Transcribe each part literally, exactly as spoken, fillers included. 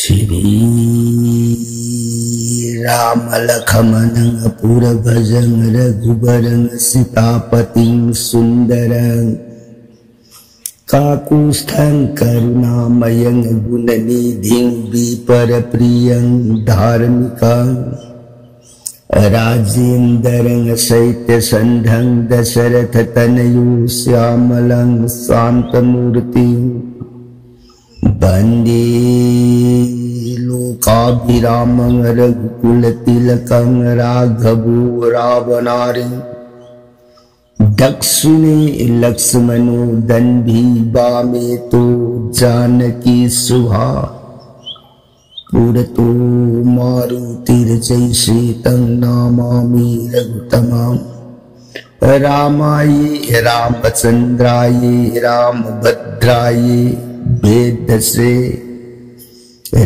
श्री राम लखमणं अपुर भजं रघुबरं सितापतिं सुंदरं काकुस्थं करुणामयं गुणनिधिं विपर प्रियं धार्मिकं राजेंद्रं सैत्य संधं दशरथ तनयो श्यामलं शांतमूर्ति वंदे लोकाभिरामं रघुकुल तिलकं राघवो रावणारि दक्षिणे लक्ष्मणो दंभी वामे तो जानकी सुभा पुरतो मारुतिर्जयसेतं नामामि रघुतमं रामाय रामचंद्राय रामभद्राय वेदसे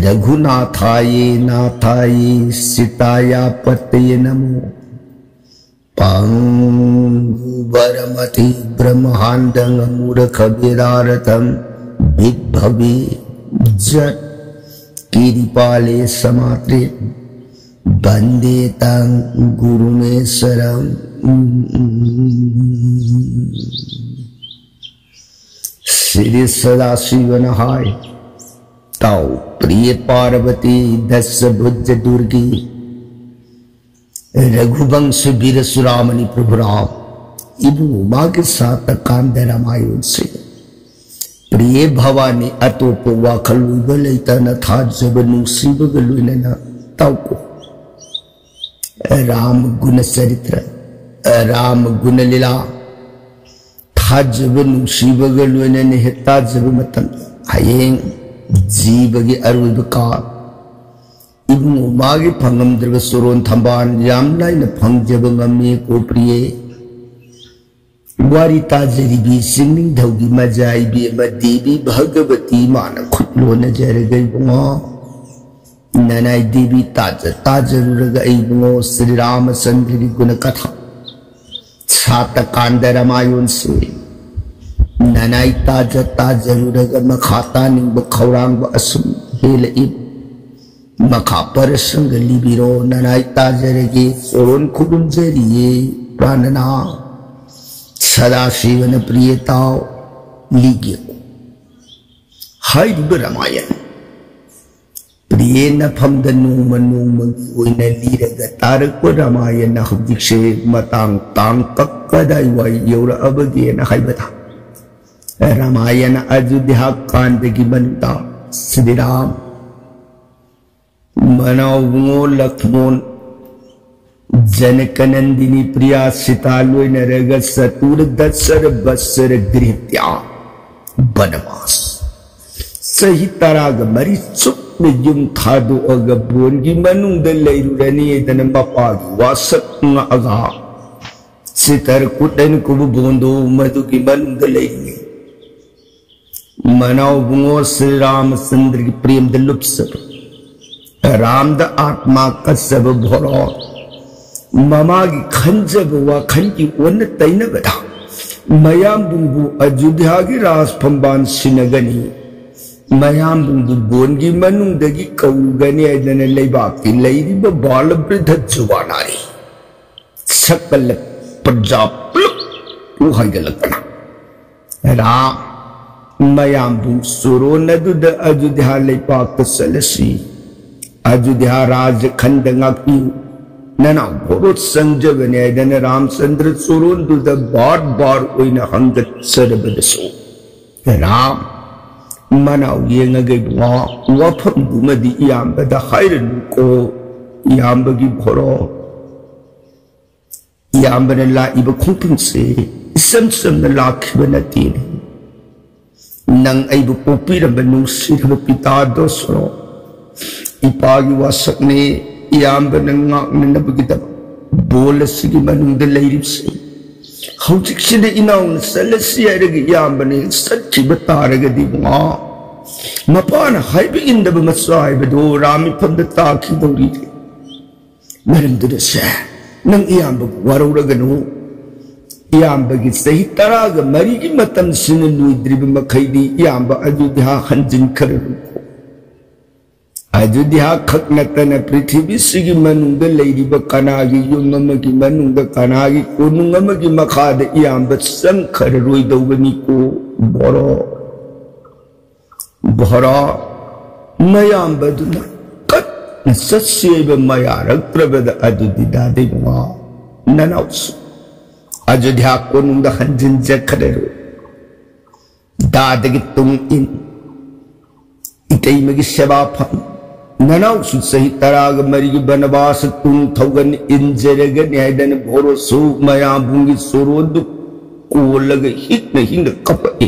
रघुनाथाय नाथाय सिताया पतये नमो। पंगुबरमति ब्रह्मांडं मूर्ख विदारतं विभवे जत किरिपाले समात्रे वंदे तं गुरुमेश्वरं। श्री सदाशिवन हाय। ताओ प्रिय पार्वती दस भुज दुर्गी रघुवंश वीर सुरामणि प्रभु राम। ꯏꯕꯨꯡ ꯎꯃꯥꯒꯤ ꯁꯥꯇ ꯀꯥꯟꯗ ꯔꯥꯃꯥꯌꯣꯟꯁꯦ꯫ ꯄ꯭ꯔꯤꯌꯦ ꯚꯋꯥꯅꯤ, ꯑꯇꯣꯞꯄ ꯋꯥꯈꯜ ꯑꯣꯏꯕ ꯂꯩꯇꯅ ꯊꯥꯖꯕ ꯅꯨꯡꯁꯤꯕꯒ ꯂꯣꯏꯅꯅ ꯇꯧꯀꯣ꯫ ꯔꯥꯃ ꯒꯨꯅ ꯆꯔꯤꯇ꯭ꯔ, ꯔꯥꯃ ꯒꯨꯅ ꯂꯤꯂꯥ, ꯊꯥꯖꯕ ꯅꯨꯡꯁꯤꯕꯒ ꯂꯣꯏꯅꯅ ꯍꯦꯛ ꯇꯥꯖꯕ ꯃꯇꯝꯗ ꯍꯌꯦꯡ ꯖꯤꯕꯒꯤ ꯑꯔꯣꯏꯕ ꯀꯥꯜ ꯏꯕꯨꯡ ꯎꯃꯥꯒꯤ ꯐꯪꯉꯝꯗ꯭ꯔꯕ ꯆꯣꯔꯣꯟ ꯊꯝꯕꯥꯜ ꯌꯥꯝ ꯂꯥꯏꯅ ꯐꯪꯖꯕ ꯉꯝꯃꯤ ꯀꯣ ꯄ꯭ꯔꯤꯌꯦ꯫ ꯋꯥꯔꯤ ꯇꯥꯖꯔꯤꯕꯤ ꯆꯤꯡꯅꯤꯡꯊꯧꯒꯤ ꯃꯖꯥ ꯏꯕꯦꯝꯃ ꯗꯦꯕꯤ ꯚꯒꯕꯇꯤ ꯃꯥꯅ ꯈꯨꯠ ꯂꯣꯟꯅꯖꯔꯒ ꯏꯕꯨꯡꯉꯣ ꯅꯅꯥꯏ ꯗꯦꯕꯤ ꯇꯥꯖ ꯇꯥꯖꯔꯨꯔꯒ ꯏꯕꯨꯡꯉꯣ ꯁ꯭ꯔꯤ ꯔꯥꯃꯆꯟꯗ꯭ꯔꯒꯤ ꯒꯨꯅ ꯀꯊꯥ ꯁꯥꯇ ꯀꯥꯟꯗ ꯔꯥꯃꯥꯌꯣꯟꯁꯦ ꯅꯅꯥꯏ ꯇꯥꯖ ꯇꯥꯖꯔꯨꯔꯒ ꯃꯈꯥ ꯇꯥꯅꯤꯡꯕ ꯈꯧꯔꯥꯡꯕ ꯑꯁꯨꯝ ꯍꯦꯜꯂꯛꯏ꯫ ꯃꯈꯥ ꯄꯔꯁꯪꯒ ꯂꯤꯕꯤꯔꯣ, ꯅꯅꯥꯏ ꯇꯥꯖꯔꯒꯦ꯫ ꯆꯣꯔꯣꯟ ꯈꯨꯔꯨꯝꯖꯔꯤꯌꯦ꯫ ꯄ꯭ꯔꯥꯅꯅꯥ ꯁꯗꯥꯁꯤꯕꯅ ꯄ꯭ꯔꯤꯌꯦ ꯇꯥꯎ ꯂꯤꯒꯦ꯫ ꯍꯥꯏꯔꯤꯕ ꯔꯥꯃꯥꯌꯟ ꯄ꯭ꯔꯤꯌꯦ ꯅꯐꯝꯗ ꯅꯣꯡꯃ ꯅꯣꯡꯃꯒꯤ ꯑꯣꯏꯅ ꯂꯤꯔꯒ ꯇꯥꯔꯛꯄ ꯔꯥꯃꯥꯌꯟ ꯍꯧꯖꯤꯛꯁꯦ ꯃꯇꯥꯡ ꯇꯥꯡ ꯀꯛ ꯀꯗꯥꯏꯋꯥꯏ ꯌꯧꯔꯛꯑꯕꯒꯦꯅ ꯍꯥꯏꯕꯗ, ꯔꯥꯃꯥꯌꯟ ꯑꯌꯨꯙ꯭ꯌꯥ ꯀꯥꯟꯗꯒꯤ ꯃꯅꯨꯡꯗ ꯁ꯭ꯔꯤꯔꯥꯝ, ꯃꯅꯥꯎꯕꯨꯡꯉꯣ ꯂꯛꯃꯣꯟ, ꯖꯅꯀꯅꯟꯗꯤꯅꯤ ꯄ꯭ꯔꯤꯌꯥ ꯁꯤꯇꯥ ꯂꯣꯏꯅꯔꯒ ꯆꯇꯨꯔꯗꯁꯔ ꯕꯠꯁꯔ ꯒ꯭ꯔꯤꯍꯇ꯭ꯌꯥ ꯕꯅꯕꯥꯁ, ꯆꯍꯤ ꯇꯔꯥꯒ ꯃꯔꯤ ꯆꯨꯞꯅ ꯌꯨꯝ ꯊꯥꯗꯣꯛꯑꯒ ꯕꯣꯟꯒꯤ ꯃꯅꯨꯡꯗ ꯂꯩꯔꯨꯔꯅꯤ ꯍꯥꯏꯗꯅ ꯃꯄꯥꯒꯤ ꯋꯥꯁꯛ ꯉꯛꯑꯒ ꯆꯤꯇꯔꯀꯨꯠ ꯍꯥꯏꯅ ꯀꯧꯕ ꯕꯣꯟꯗꯣ ꯃꯗꯨꯒꯤ ꯃꯅꯨꯡꯗ ꯂꯩꯔꯤꯉꯩ, ꯃꯅꯥꯎꯕꯨꯡꯉꯣ ꯁ꯭ꯔꯤ ꯔꯥꯃꯆꯟꯗ꯭ꯔꯒꯤ ꯄ꯭ꯔꯦꯝꯗ ꯂꯨꯞꯆꯕ, ꯔꯥꯝꯗ ꯑꯥꯠꯃꯥ ꯀꯠꯆꯕ ꯚꯣꯔꯣ, ꯃꯃꯥꯒꯤ ꯈꯟꯖꯕ ꯋꯥꯈꯜꯒꯤ ꯑꯣꯟꯅ ꯇꯩꯅꯕꯗ ꯃꯌꯥꯝꯕꯨꯡꯕꯨ ꯑꯌꯨꯙ꯭ꯌꯥꯒꯤ ꯔꯥꯖ ꯐꯝꯕꯥꯜ ꯁꯤꯟꯅꯒꯅꯤ, ꯃꯌꯥꯝꯕꯨꯡꯕꯨ ꯕꯣꯟꯒꯤ ꯃꯅꯨꯡꯗꯒꯤ ꯀꯧꯔꯨꯒꯅꯤ ꯍꯥꯏꯗꯅ ꯂꯩꯕꯥꯛꯀꯤ ꯂꯩꯔꯤꯕ ꯕꯥꯂ ꯕ꯭ꯔꯤꯙ ꯖꯨꯕꯥ ꯅꯥꯔꯤ ꯁꯀꯂ ꯄ꯭ꯔꯖꯥ ꯄꯨꯂꯞ ꯍꯥꯏꯒꯠꯂꯛꯇꯅ, ꯔꯥꯝ, ꯃꯌꯥꯝꯕꯨꯡ ꯆꯣꯔꯣꯟ ꯑꯗꯨꯗ ꯑꯌꯨꯙ꯭ꯌꯥ ꯂꯩꯄꯥꯛꯇ ꯆꯠꯂꯁꯤ, ꯑꯌꯨꯙ꯭ꯌꯥ ꯔꯥꯖ ꯈꯟꯗ ꯉꯥꯛꯄꯤꯌꯨ, ꯅꯅꯥꯎ ꯚꯣꯔꯣ ꯆꯪꯖꯕꯅꯤ ꯍꯥꯏꯗꯅ ꯔꯥꯝꯆꯟꯗ꯭ꯔ ꯆꯣꯔꯣꯟꯗꯨꯗ ꯕꯥꯔ ꯕꯥꯔ ꯑꯣꯏꯅ ꯍꯪꯒꯠꯆꯔꯕꯗꯁꯨ, ꯔꯥꯝ, ꯃꯅꯥꯎ ꯌꯦꯡꯉꯒ ꯏꯕꯨꯡꯉꯣ, ꯋꯥꯐꯝꯗꯨꯃꯗꯤ ꯏꯌꯥꯝꯕꯗ ꯍꯥꯏꯔꯅꯨꯀꯣ, ꯏꯌꯥꯝꯕꯒꯤ ꯚꯣꯔꯣ꯫ ꯏꯌꯥꯝꯕꯅ ꯂꯥꯛꯏꯕ ꯈꯣꯡꯊꯥꯡꯁꯦ ꯏꯆꯝ ꯆꯝꯅ ꯂꯥꯛꯈꯤꯕ ꯅꯠꯇꯦꯅꯦ꯫ ꯅꯪ ꯑꯩꯕꯨ ꯄꯣꯛꯄꯤꯔꯝꯕ ꯅꯨꯡꯁꯤꯔꯕ ꯄꯤꯇꯥ ꯗꯁꯔꯣ, ꯏꯄꯥꯒꯤ ꯋꯥꯁꯛꯅꯦ, ꯏꯌꯥꯝꯕꯅ ꯉꯥꯛꯅꯅꯕꯒꯤꯗꯃꯛ ꯕꯣꯜ ꯑꯁꯤꯒꯤ ꯃꯅꯨꯡꯗ ꯂꯩꯔꯤꯕꯁꯦ꯫ ꯍꯧꯖꯤꯛꯁꯤꯗ ꯏꯅꯥꯎꯅ ꯆꯠꯂꯁꯤ ꯍꯥꯏꯔꯒ ꯏꯌꯥꯝꯕꯅ ꯍꯦꯛ ꯆꯠꯈꯤꯕ ꯇꯥꯔꯒꯗꯤ ꯏꯕꯨꯡꯉꯣ, ꯃꯄꯥꯅ ꯍꯥꯏꯕ ꯏꯟꯗꯕ ꯃꯆꯥ ꯍꯥꯏꯕꯗꯣ ꯔꯥꯝ ꯃꯤꯐꯝꯗ ꯇꯥꯈꯤꯗꯧꯔꯤꯅꯦ꯫ ꯃꯔꯝꯗꯨꯅ ꯁꯦ, ꯅꯪ ꯏꯌꯥꯝꯕꯕꯨ ꯋꯥꯔꯧꯔꯒꯅꯨ꯫ ꯏꯌꯥꯝꯕꯒꯤ ꯆꯍꯤ ꯇꯔꯥꯒ ꯃꯔꯤꯒꯤ ꯃꯇꯝꯁꯤꯅ ꯂꯣꯏꯗ꯭ꯔꯤꯕ ꯃꯈꯩꯗꯤ ꯏꯌꯥꯝꯕ ꯑꯌꯨꯙ꯭ꯌꯥ ꯍꯟꯖꯤꯟꯈ꯭ꯔꯔꯣꯏꯀꯣ꯫ ꯑꯌꯨꯙ꯭ꯌꯥ ꯈꯛ ꯅꯠꯇꯅ ꯄ꯭ꯔꯤꯊꯤꯕꯤꯁꯤꯒꯤ ꯃꯅꯨꯡꯗ ꯂꯩꯔꯤꯕ ꯀꯅꯥꯒꯤ ꯌꯨꯝ ꯑꯃꯒꯤ ꯃꯅꯨꯡꯗ, ꯀꯅꯥꯒꯤ ꯀꯣꯅꯨꯡ ꯑꯃꯒꯤ ꯃꯈꯥꯗ ꯏꯌꯥꯝꯕ ꯆꯪꯈ꯭ꯔꯔꯣꯏꯗꯧꯕꯅꯤꯀꯣ꯫ ꯚꯣꯔꯣ, ꯚꯣꯔꯣ, ꯃꯌꯥꯝꯕꯗꯨꯅ ꯀꯟꯅ ꯆꯠꯁꯤ ꯍꯥꯏꯕ ꯃꯌꯥꯔꯛꯇ꯭ꯔꯕꯗ ꯑꯗꯨꯗꯤ ꯗꯥꯗꯤ ꯏꯕꯨꯡꯉꯣ, ꯅꯅꯥꯎꯁꯨ ꯑꯌꯨꯙ꯭ꯌꯥ ꯀꯣꯅꯨꯡꯗ ꯍꯟꯖꯤꯟꯖꯈ꯭ꯔꯔꯣꯏ꯫ ꯗꯥꯗꯒꯤ ꯇꯨꯡ ꯏꯟ, ꯏꯇꯩꯃꯒꯤ ꯁꯦꯕꯥ ꯐꯪ, ꯅꯅꯥꯎꯁꯨ ꯆꯍꯤ ꯇꯔꯥꯒ ꯃꯔꯤꯒꯤ ꯕꯅꯕꯥꯁ ꯇꯨꯡ ꯊꯧꯒꯅꯤ, ꯏꯟꯖꯔꯒꯅꯤ ꯍꯥꯏꯗꯅ ꯚꯣꯔꯣꯁꯨ ꯃꯌꯥꯝꯕꯨꯡꯒꯤ ꯆꯣꯔꯣꯟꯗꯨ ꯀꯣꯜꯂꯒ ꯍꯤꯛꯅ ꯍꯤꯛꯅ ꯀꯞꯄꯛꯏ꯫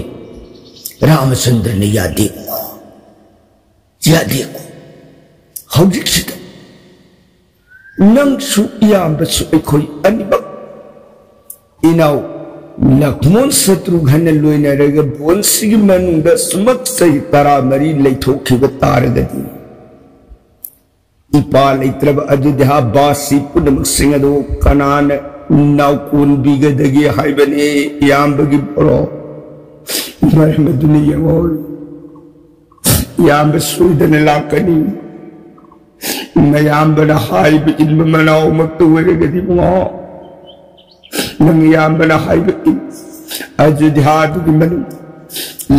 ꯔꯥꯃꯆꯟꯗ꯭ꯔꯅ ꯌꯥꯗꯦ, ꯌꯥꯗꯦ꯫ ꯍꯧꯖꯤꯛꯁꯤꯗ ꯅꯪꯁꯨ ꯏꯌꯥꯝꯕꯁꯨ ꯑꯩꯈꯣꯏ ꯑꯅꯤꯃꯛ ꯏꯅꯥꯎ ꯂꯛꯃꯣꯟ ꯁꯇ꯭ꯔꯨꯘ꯭ꯅ ꯂꯣꯏꯅꯔꯒ ꯚꯨꯟꯁꯤꯒꯤ ꯃꯅꯨꯡꯗ ꯁꯨꯃꯛ ꯆꯍꯤ ꯇꯔꯥꯃꯔꯤ ꯂꯩꯊꯣꯛꯈꯤꯕ ꯇꯥꯔꯒꯗꯤ, ꯏꯄꯥ ꯂꯩꯇ꯭ꯔꯕ ꯑꯌꯨꯙ꯭ꯌꯥ ꯕꯥꯁꯤ ꯄꯨꯝꯅꯃꯛꯁꯤꯡ ꯑꯗꯨ ꯀꯅꯥꯅ ꯅꯥꯎꯀꯣꯟꯕꯤꯒꯗꯒꯦ ꯍꯥꯏꯕꯅꯤ? ꯏꯌꯥꯝꯕꯒꯤ ꯚꯣꯔꯣ, ꯃꯔꯝ ꯑꯗꯨꯅ ꯌꯦꯡꯉꯣ, ꯏꯌꯥꯝꯕ ꯁꯣꯏꯗꯅ ꯂꯥꯛꯀꯅꯤ꯫ ꯃꯌꯥꯝꯕꯅ ꯍꯥꯏꯕ ꯏꯟꯕ ꯃꯅꯥꯎꯃꯛꯇ ꯑꯣꯏꯔꯒꯗꯤ ꯏꯕꯨꯡꯉꯣ, ꯅꯪ ꯏꯌꯥꯝꯕꯅ ꯍꯥꯏꯕ ꯏꯟ꯫ ꯑꯌꯨꯙ꯭ꯌꯥꯗꯨꯒꯤ ꯃꯅꯨꯡꯗ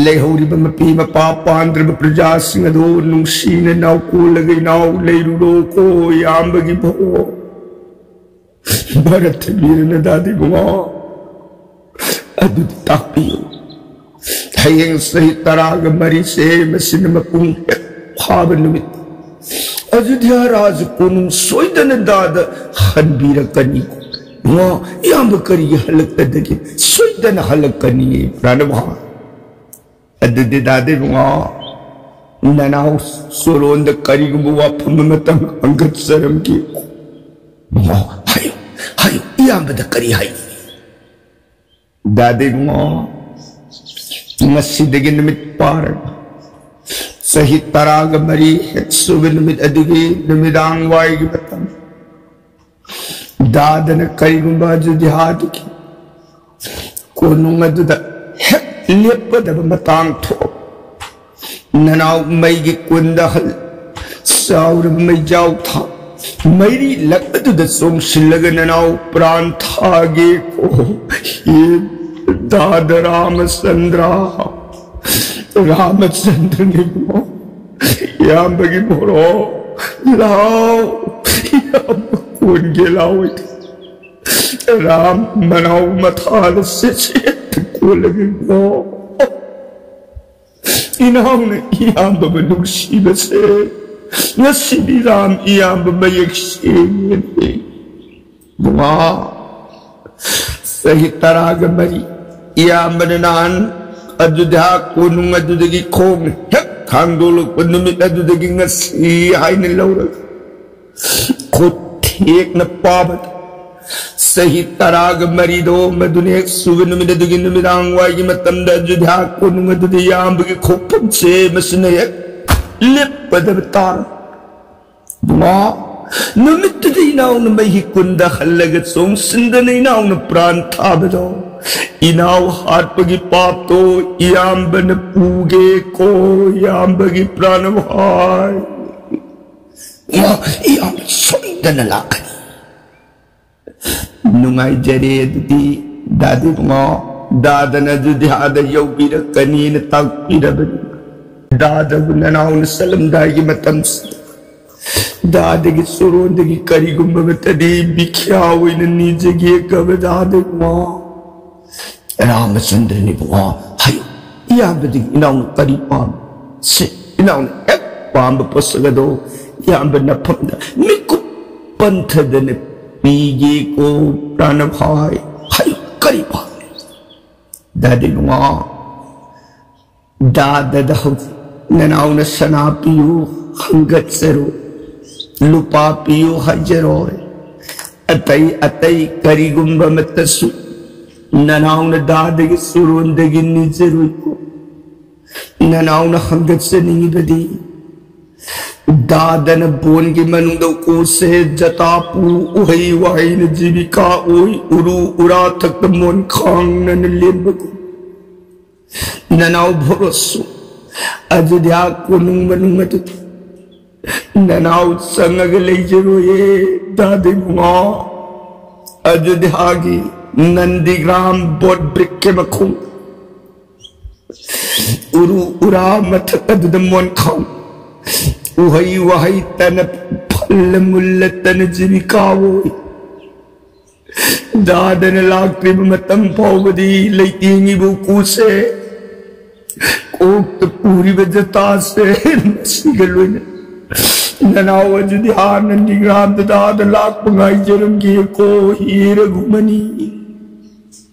ꯂꯩꯍꯧꯔꯤꯕ ꯃꯄꯤ ꯃꯄꯥ ꯄꯥꯟꯗ꯭ꯔꯕ ꯄ꯭ꯔꯖꯥꯁꯤꯡ ꯑꯗꯨ ꯅꯨꯡꯁꯤꯅ ꯅꯥꯎꯀꯣꯜꯂꯒ ꯏꯅꯥꯎ ꯂꯩꯔꯨꯔꯣꯀꯣ ꯏꯌꯥꯝꯕꯒꯤ ꯚꯣꯔꯣ꯫ ꯚꯥꯔꯠ ꯊꯤꯕꯤꯔꯅ ꯗꯥꯗꯤ ꯏꯕꯨꯡꯉꯣ꯫ ꯑꯗꯨꯗꯤ ꯇꯥꯛꯄꯤꯌꯨ꯫ ꯍꯌꯦꯡ ꯆꯍꯤ ꯇꯔꯥꯒ ꯃꯔꯤꯁꯦ ꯃꯁꯤꯅ ꯃꯄꯨꯡ ꯍꯦꯛ ꯐꯥꯕ ꯅꯨꯃꯤꯠ, ꯑꯌꯨꯙ꯭ꯌꯥ ꯔꯥꯖ ꯀꯣꯅꯨꯡ ꯁꯣꯏꯗꯅ ꯗꯥꯗ ꯍꯟꯕꯤꯔꯛꯀꯅꯤ꯫ ꯏꯕꯨꯡꯉꯣ, ꯏꯌꯥꯝꯕ ꯀꯔꯤꯒꯤ ꯍꯜꯂꯛꯀꯗꯒꯦ? ꯁꯣꯏꯗꯅ ꯍꯜꯂꯛꯀꯅꯤ, ꯄ꯭ꯔꯥꯅꯚꯥ꯫ ꯑꯗꯨꯗꯤ ꯗꯥꯗꯤ ꯏꯕꯨꯡꯉꯣ, ꯅꯅꯥꯎ ꯆꯣꯔꯣꯟꯗ ꯀꯔꯤꯒꯨꯝꯕ ꯋꯥꯐꯝ ꯑꯃꯇꯪ ꯍꯪꯒꯠꯆꯔꯝꯒꯦ꯫ ꯏꯕꯨꯡꯉꯣ, ꯍꯥꯏꯌꯨ, ꯍꯥꯏꯌꯨ, ꯏꯌꯥꯝꯕꯗ ꯀꯔꯤ ꯍꯥꯏ? ꯗꯥꯗꯤ ꯏꯕꯨꯡꯉꯣ, ꯉꯁꯤꯗꯒꯤ ꯅꯨꯃꯤꯠ ꯄꯥꯔꯒ ꯆꯍꯤ ꯇꯔꯥꯒ ꯃꯔꯤ ꯍꯦꯛ ꯁꯨꯕ ꯅꯨꯃꯤꯠ ꯑꯗꯨꯒꯤ ꯅꯨꯃꯤꯗꯥꯡ ꯋꯥꯏꯒꯤ ꯃꯇꯝ, ꯗꯥꯗꯅ ꯀꯔꯤꯒꯨꯝꯕ ꯑꯌꯨꯙ꯭ꯌꯥꯗꯨꯒꯤ ꯀꯣꯅꯨꯡ ꯑꯗꯨꯗ ꯍꯦꯛ ꯂꯦꯞꯀꯗꯕ ꯃꯇꯥꯡ ꯊꯣꯛ, ꯅꯅꯥꯎ ꯃꯩꯒꯤ ꯀꯨꯟꯗ ꯍꯜ-, ꯆꯥꯎꯔ ꯃꯩꯖꯥꯎ ꯊꯥ ꯃꯩꯔꯤ ꯂꯛ ꯑꯗꯨꯗ ꯆꯣꯡꯁꯤꯜꯂꯒ ꯅꯅꯥꯎ ꯄ꯭ꯔꯥꯟ ꯊꯥꯒꯦꯀꯣ꯫ ꯍꯦ ꯗꯥꯗ ꯔꯥꯃꯆꯟꯗ꯭ꯔ, ꯔꯥꯃꯆꯟꯗ꯭ꯔꯅꯤꯕꯨ ꯏꯌꯥꯝꯕꯒꯤ ꯃꯣꯔꯣ ꯂꯥꯎ, ꯏꯌꯥꯝꯕ ꯀꯣꯟꯒꯦ ꯂꯥꯎ꯫ ꯔꯥꯝ ꯃꯅꯥꯎ ꯃꯊꯥꯗ ꯁꯦꯠ ꯁꯦꯠ ꯀꯣꯜꯂꯒꯦꯀꯣ꯫ ꯏꯅꯥꯎꯅ ꯏꯌꯥꯝꯕꯕꯨ ꯅꯨꯡꯁꯤꯕꯁꯦ ꯉꯁꯤꯗꯤ ꯔꯥꯝ ꯏꯌꯥꯝꯕ ꯃꯌꯦꯛ ꯁꯦꯡꯉꯦꯅꯦ꯫ ꯕꯨꯡꯉꯣ, ꯆꯍꯤ ꯇꯔꯥꯒ ꯃꯔꯤ ꯏꯌꯥꯝꯕꯅ ꯅꯍꯥꯟ ꯑꯌꯨꯙ꯭ꯌꯥ ꯀꯣꯅꯨꯡ ꯑꯗꯨꯗꯒꯤ ꯈꯣꯡ ꯍꯦꯛ ꯊꯥꯡꯗꯣꯛꯂꯛꯄ ꯅꯨꯃꯤꯠ ꯑꯗꯨꯗꯒꯤ ꯉꯁꯤ ꯍꯥꯏꯅ ꯂꯧꯔꯒ ꯈꯨꯠ ꯊꯦꯛꯅ ꯄꯥꯕꯗ ꯆꯍꯤ ꯇꯔꯥꯒ ꯃꯔꯤꯗꯣ ꯃꯗꯨꯅ ꯍꯦꯛ ꯁꯨꯕ ꯅꯨꯃꯤꯠ ꯑꯗꯨꯒꯤ ꯅꯨꯃꯤꯗꯥꯡ ꯋꯥꯏꯒꯤ ꯃꯇꯝꯗ ꯑꯌꯨꯙ꯭ꯌꯥ ꯀꯣꯅꯨꯡ ꯑꯗꯨꯗ ꯏꯌꯥꯝꯕꯒꯤ ꯈꯣꯡꯐꯝꯁꯦ ꯃꯁꯤꯅ ꯍꯦꯛ ꯂꯦꯞꯄꯗꯕ ꯇꯥꯔ꯫ ꯕꯨꯡꯉꯣ, ꯅꯨꯃꯤꯠꯇꯨꯗ ꯏꯅꯥꯎꯅ ꯃꯩꯍꯤ ꯀꯨꯟꯗ ꯍꯜꯂꯒ ꯆꯣꯡꯁꯤꯟꯗꯅ ꯏꯅꯥꯎꯅ ꯄ꯭ꯔꯥꯟ ꯊꯥꯕꯗꯣ, ꯏꯅꯥꯎ ꯍꯥꯠꯄꯒꯤ ꯄꯥꯞꯇꯣ ꯏꯌꯥꯝꯕꯅ ꯄꯨꯒꯦꯀꯣ, ꯏꯌꯥꯝꯕꯒꯤ ꯄ꯭ꯔꯥꯟ ꯍꯥꯏ꯫ ꯕꯨꯡꯉꯣ, ꯏꯌꯥꯝꯕ ꯁꯣꯏꯗꯅ ꯂꯥꯛꯀꯅꯤ꯫ ꯅꯨꯡꯉꯥꯏꯖꯔꯦ ꯑꯗꯨꯗꯤ ꯗꯥꯗꯤ ꯕꯨꯡꯉꯣ, ꯗꯥꯗꯅ ꯑꯗꯨꯗꯤ ꯑꯥꯗ ꯌꯧꯕꯤꯔꯛꯀꯅꯤꯅ ꯇꯥꯛꯄꯤꯔꯕꯅꯤ꯫ ꯗꯥꯗꯕꯨ ꯅꯅꯥꯎꯅ ꯆꯠꯂꯝꯗꯥꯏꯒꯤ ꯃꯇꯝꯁꯤꯗ ꯗꯥꯗꯒꯤ ꯆꯨꯔꯣꯟꯗꯒꯤ ꯀꯔꯤꯒꯨꯝꯕ ꯑꯃꯠꯇꯗꯤ ꯕꯤꯈ꯭ꯌꯥ ꯑꯣꯏꯅ ꯅꯤꯖꯒꯦ ꯀꯕ ꯗꯥꯗꯤ ꯕꯨꯡꯉꯣ꯫ ꯔꯥꯃꯆꯟꯗ꯭ꯔꯅꯤ ꯕꯨꯡꯉꯣ, ꯍꯥꯏꯌꯨ, ꯏꯌꯥꯝꯕꯗꯒꯤ ꯏꯅꯥꯎꯅ ꯀꯔꯤ ꯄꯥꯝꯃꯤ? ꯁꯦ, ꯏꯅꯥꯎꯅ ꯍꯦꯛ ꯄꯥꯝꯕ ꯄꯣꯠꯁꯛ ꯑꯗꯣ ꯏꯌꯥꯝꯕ ꯅꯐꯝꯗ ꯃꯤꯀꯨꯞ ꯄꯟꯊꯗꯅ ꯄꯤꯒꯦꯀꯣ, ꯄ꯭ꯔꯥꯅꯚꯥꯏ, ꯍꯥꯏꯌꯨ, ꯀꯔꯤ ꯄꯥꯝꯃꯤ? ꯗꯥꯗꯤ ꯕꯨꯡꯉꯣ, ꯗꯥꯗꯗ ꯍꯧꯖꯤꯛ ꯅꯅꯥꯎꯅ ꯁꯅꯥ ꯄꯤꯌꯨ ꯍꯪꯒꯠꯆꯔꯣꯏ, ꯂꯨꯄꯥ ꯄꯤꯌꯨ ꯍꯥꯏꯖꯔꯣꯏ, ꯑꯇꯩ ꯑꯇꯩ ꯀꯔꯤꯒꯨꯝꯕ ꯑꯃꯠꯇꯁꯨ ꯅꯅꯥꯎꯅ ꯗꯥꯗꯒꯤ ꯆꯨꯔꯣꯟꯗꯒꯤ ꯅꯤꯖꯔꯣꯏꯀꯣ꯫ ꯅꯅꯥꯎꯅ ꯍꯪꯒꯠꯆꯅꯤꯡꯉꯤꯕꯗꯤ ꯗꯥꯗꯅ ꯕꯣꯟꯒꯤ ꯃꯅꯨꯡꯗ ꯎꯀꯣꯁꯦ ꯖꯇꯥꯄꯨ ꯎꯍꯩ ꯋꯥꯍꯩꯅ ꯖꯤꯕꯤꯀꯥ ꯑꯣꯏ ꯎꯔꯨ ꯎꯔꯥ ꯊꯛꯇ ꯃꯣꯟ ꯈꯥꯡꯅꯅ ꯂꯦꯟꯕꯒꯨꯝ ꯅꯅꯥꯎ ꯚꯣꯔꯣꯁꯁꯨ ꯑꯌꯨꯙ꯭ꯌꯥ ꯀꯣꯅꯨꯡ ꯃꯅꯨꯡ ꯑꯗꯨꯗ ꯅꯅꯥꯎ ꯆꯪꯉꯒ ꯂꯩꯖꯔꯣꯏꯌꯦ, ꯗꯥꯗꯥ ꯏꯕꯨꯡꯉꯣ꯫ ꯑꯗꯨꯗꯤ ꯍꯥꯒꯤ ꯅꯟꯗꯤꯒ꯭ꯔꯥꯝ ꯕꯣꯠ ꯕ꯭ꯔꯤꯛꯀꯤ ꯃꯈꯣꯡ, ꯎꯔꯨ ꯎꯔꯥ ꯃꯊꯛ ꯑꯗꯨꯗ ꯃꯣꯟꯈꯥꯡ, ꯎꯍꯩ ꯋꯥꯍꯩ ꯇꯅ ꯐꯜꯂ ꯃꯨꯜꯂ ꯇꯅ ꯖꯤꯕꯤꯀꯥ ꯑꯣꯏ꯫ ꯗꯥꯗꯥꯅ ꯂꯥꯛꯇ꯭ꯔꯤꯕ ꯃꯇꯝ ꯐꯥꯎꯕꯗꯤ ꯂꯩꯇꯦꯡꯉꯤꯕ ꯎꯀꯨꯁꯦ, ꯀꯣꯛꯇ ꯄꯨꯔꯤꯕ ꯖꯇꯥꯁꯦ, ꯃꯁꯤꯒ ꯂꯣꯏꯅ ꯅꯅꯥꯎ ꯑꯗꯨꯗꯤ ꯍꯥꯟꯅ ꯅꯤꯒ꯭ꯔꯥꯝꯗ ꯗꯥꯗꯥ ꯂꯥꯛꯄ ꯉꯥꯏꯖꯔꯝꯒꯦꯀꯣ, ꯍꯤꯔꯒꯨꯝꯕꯅꯤ꯫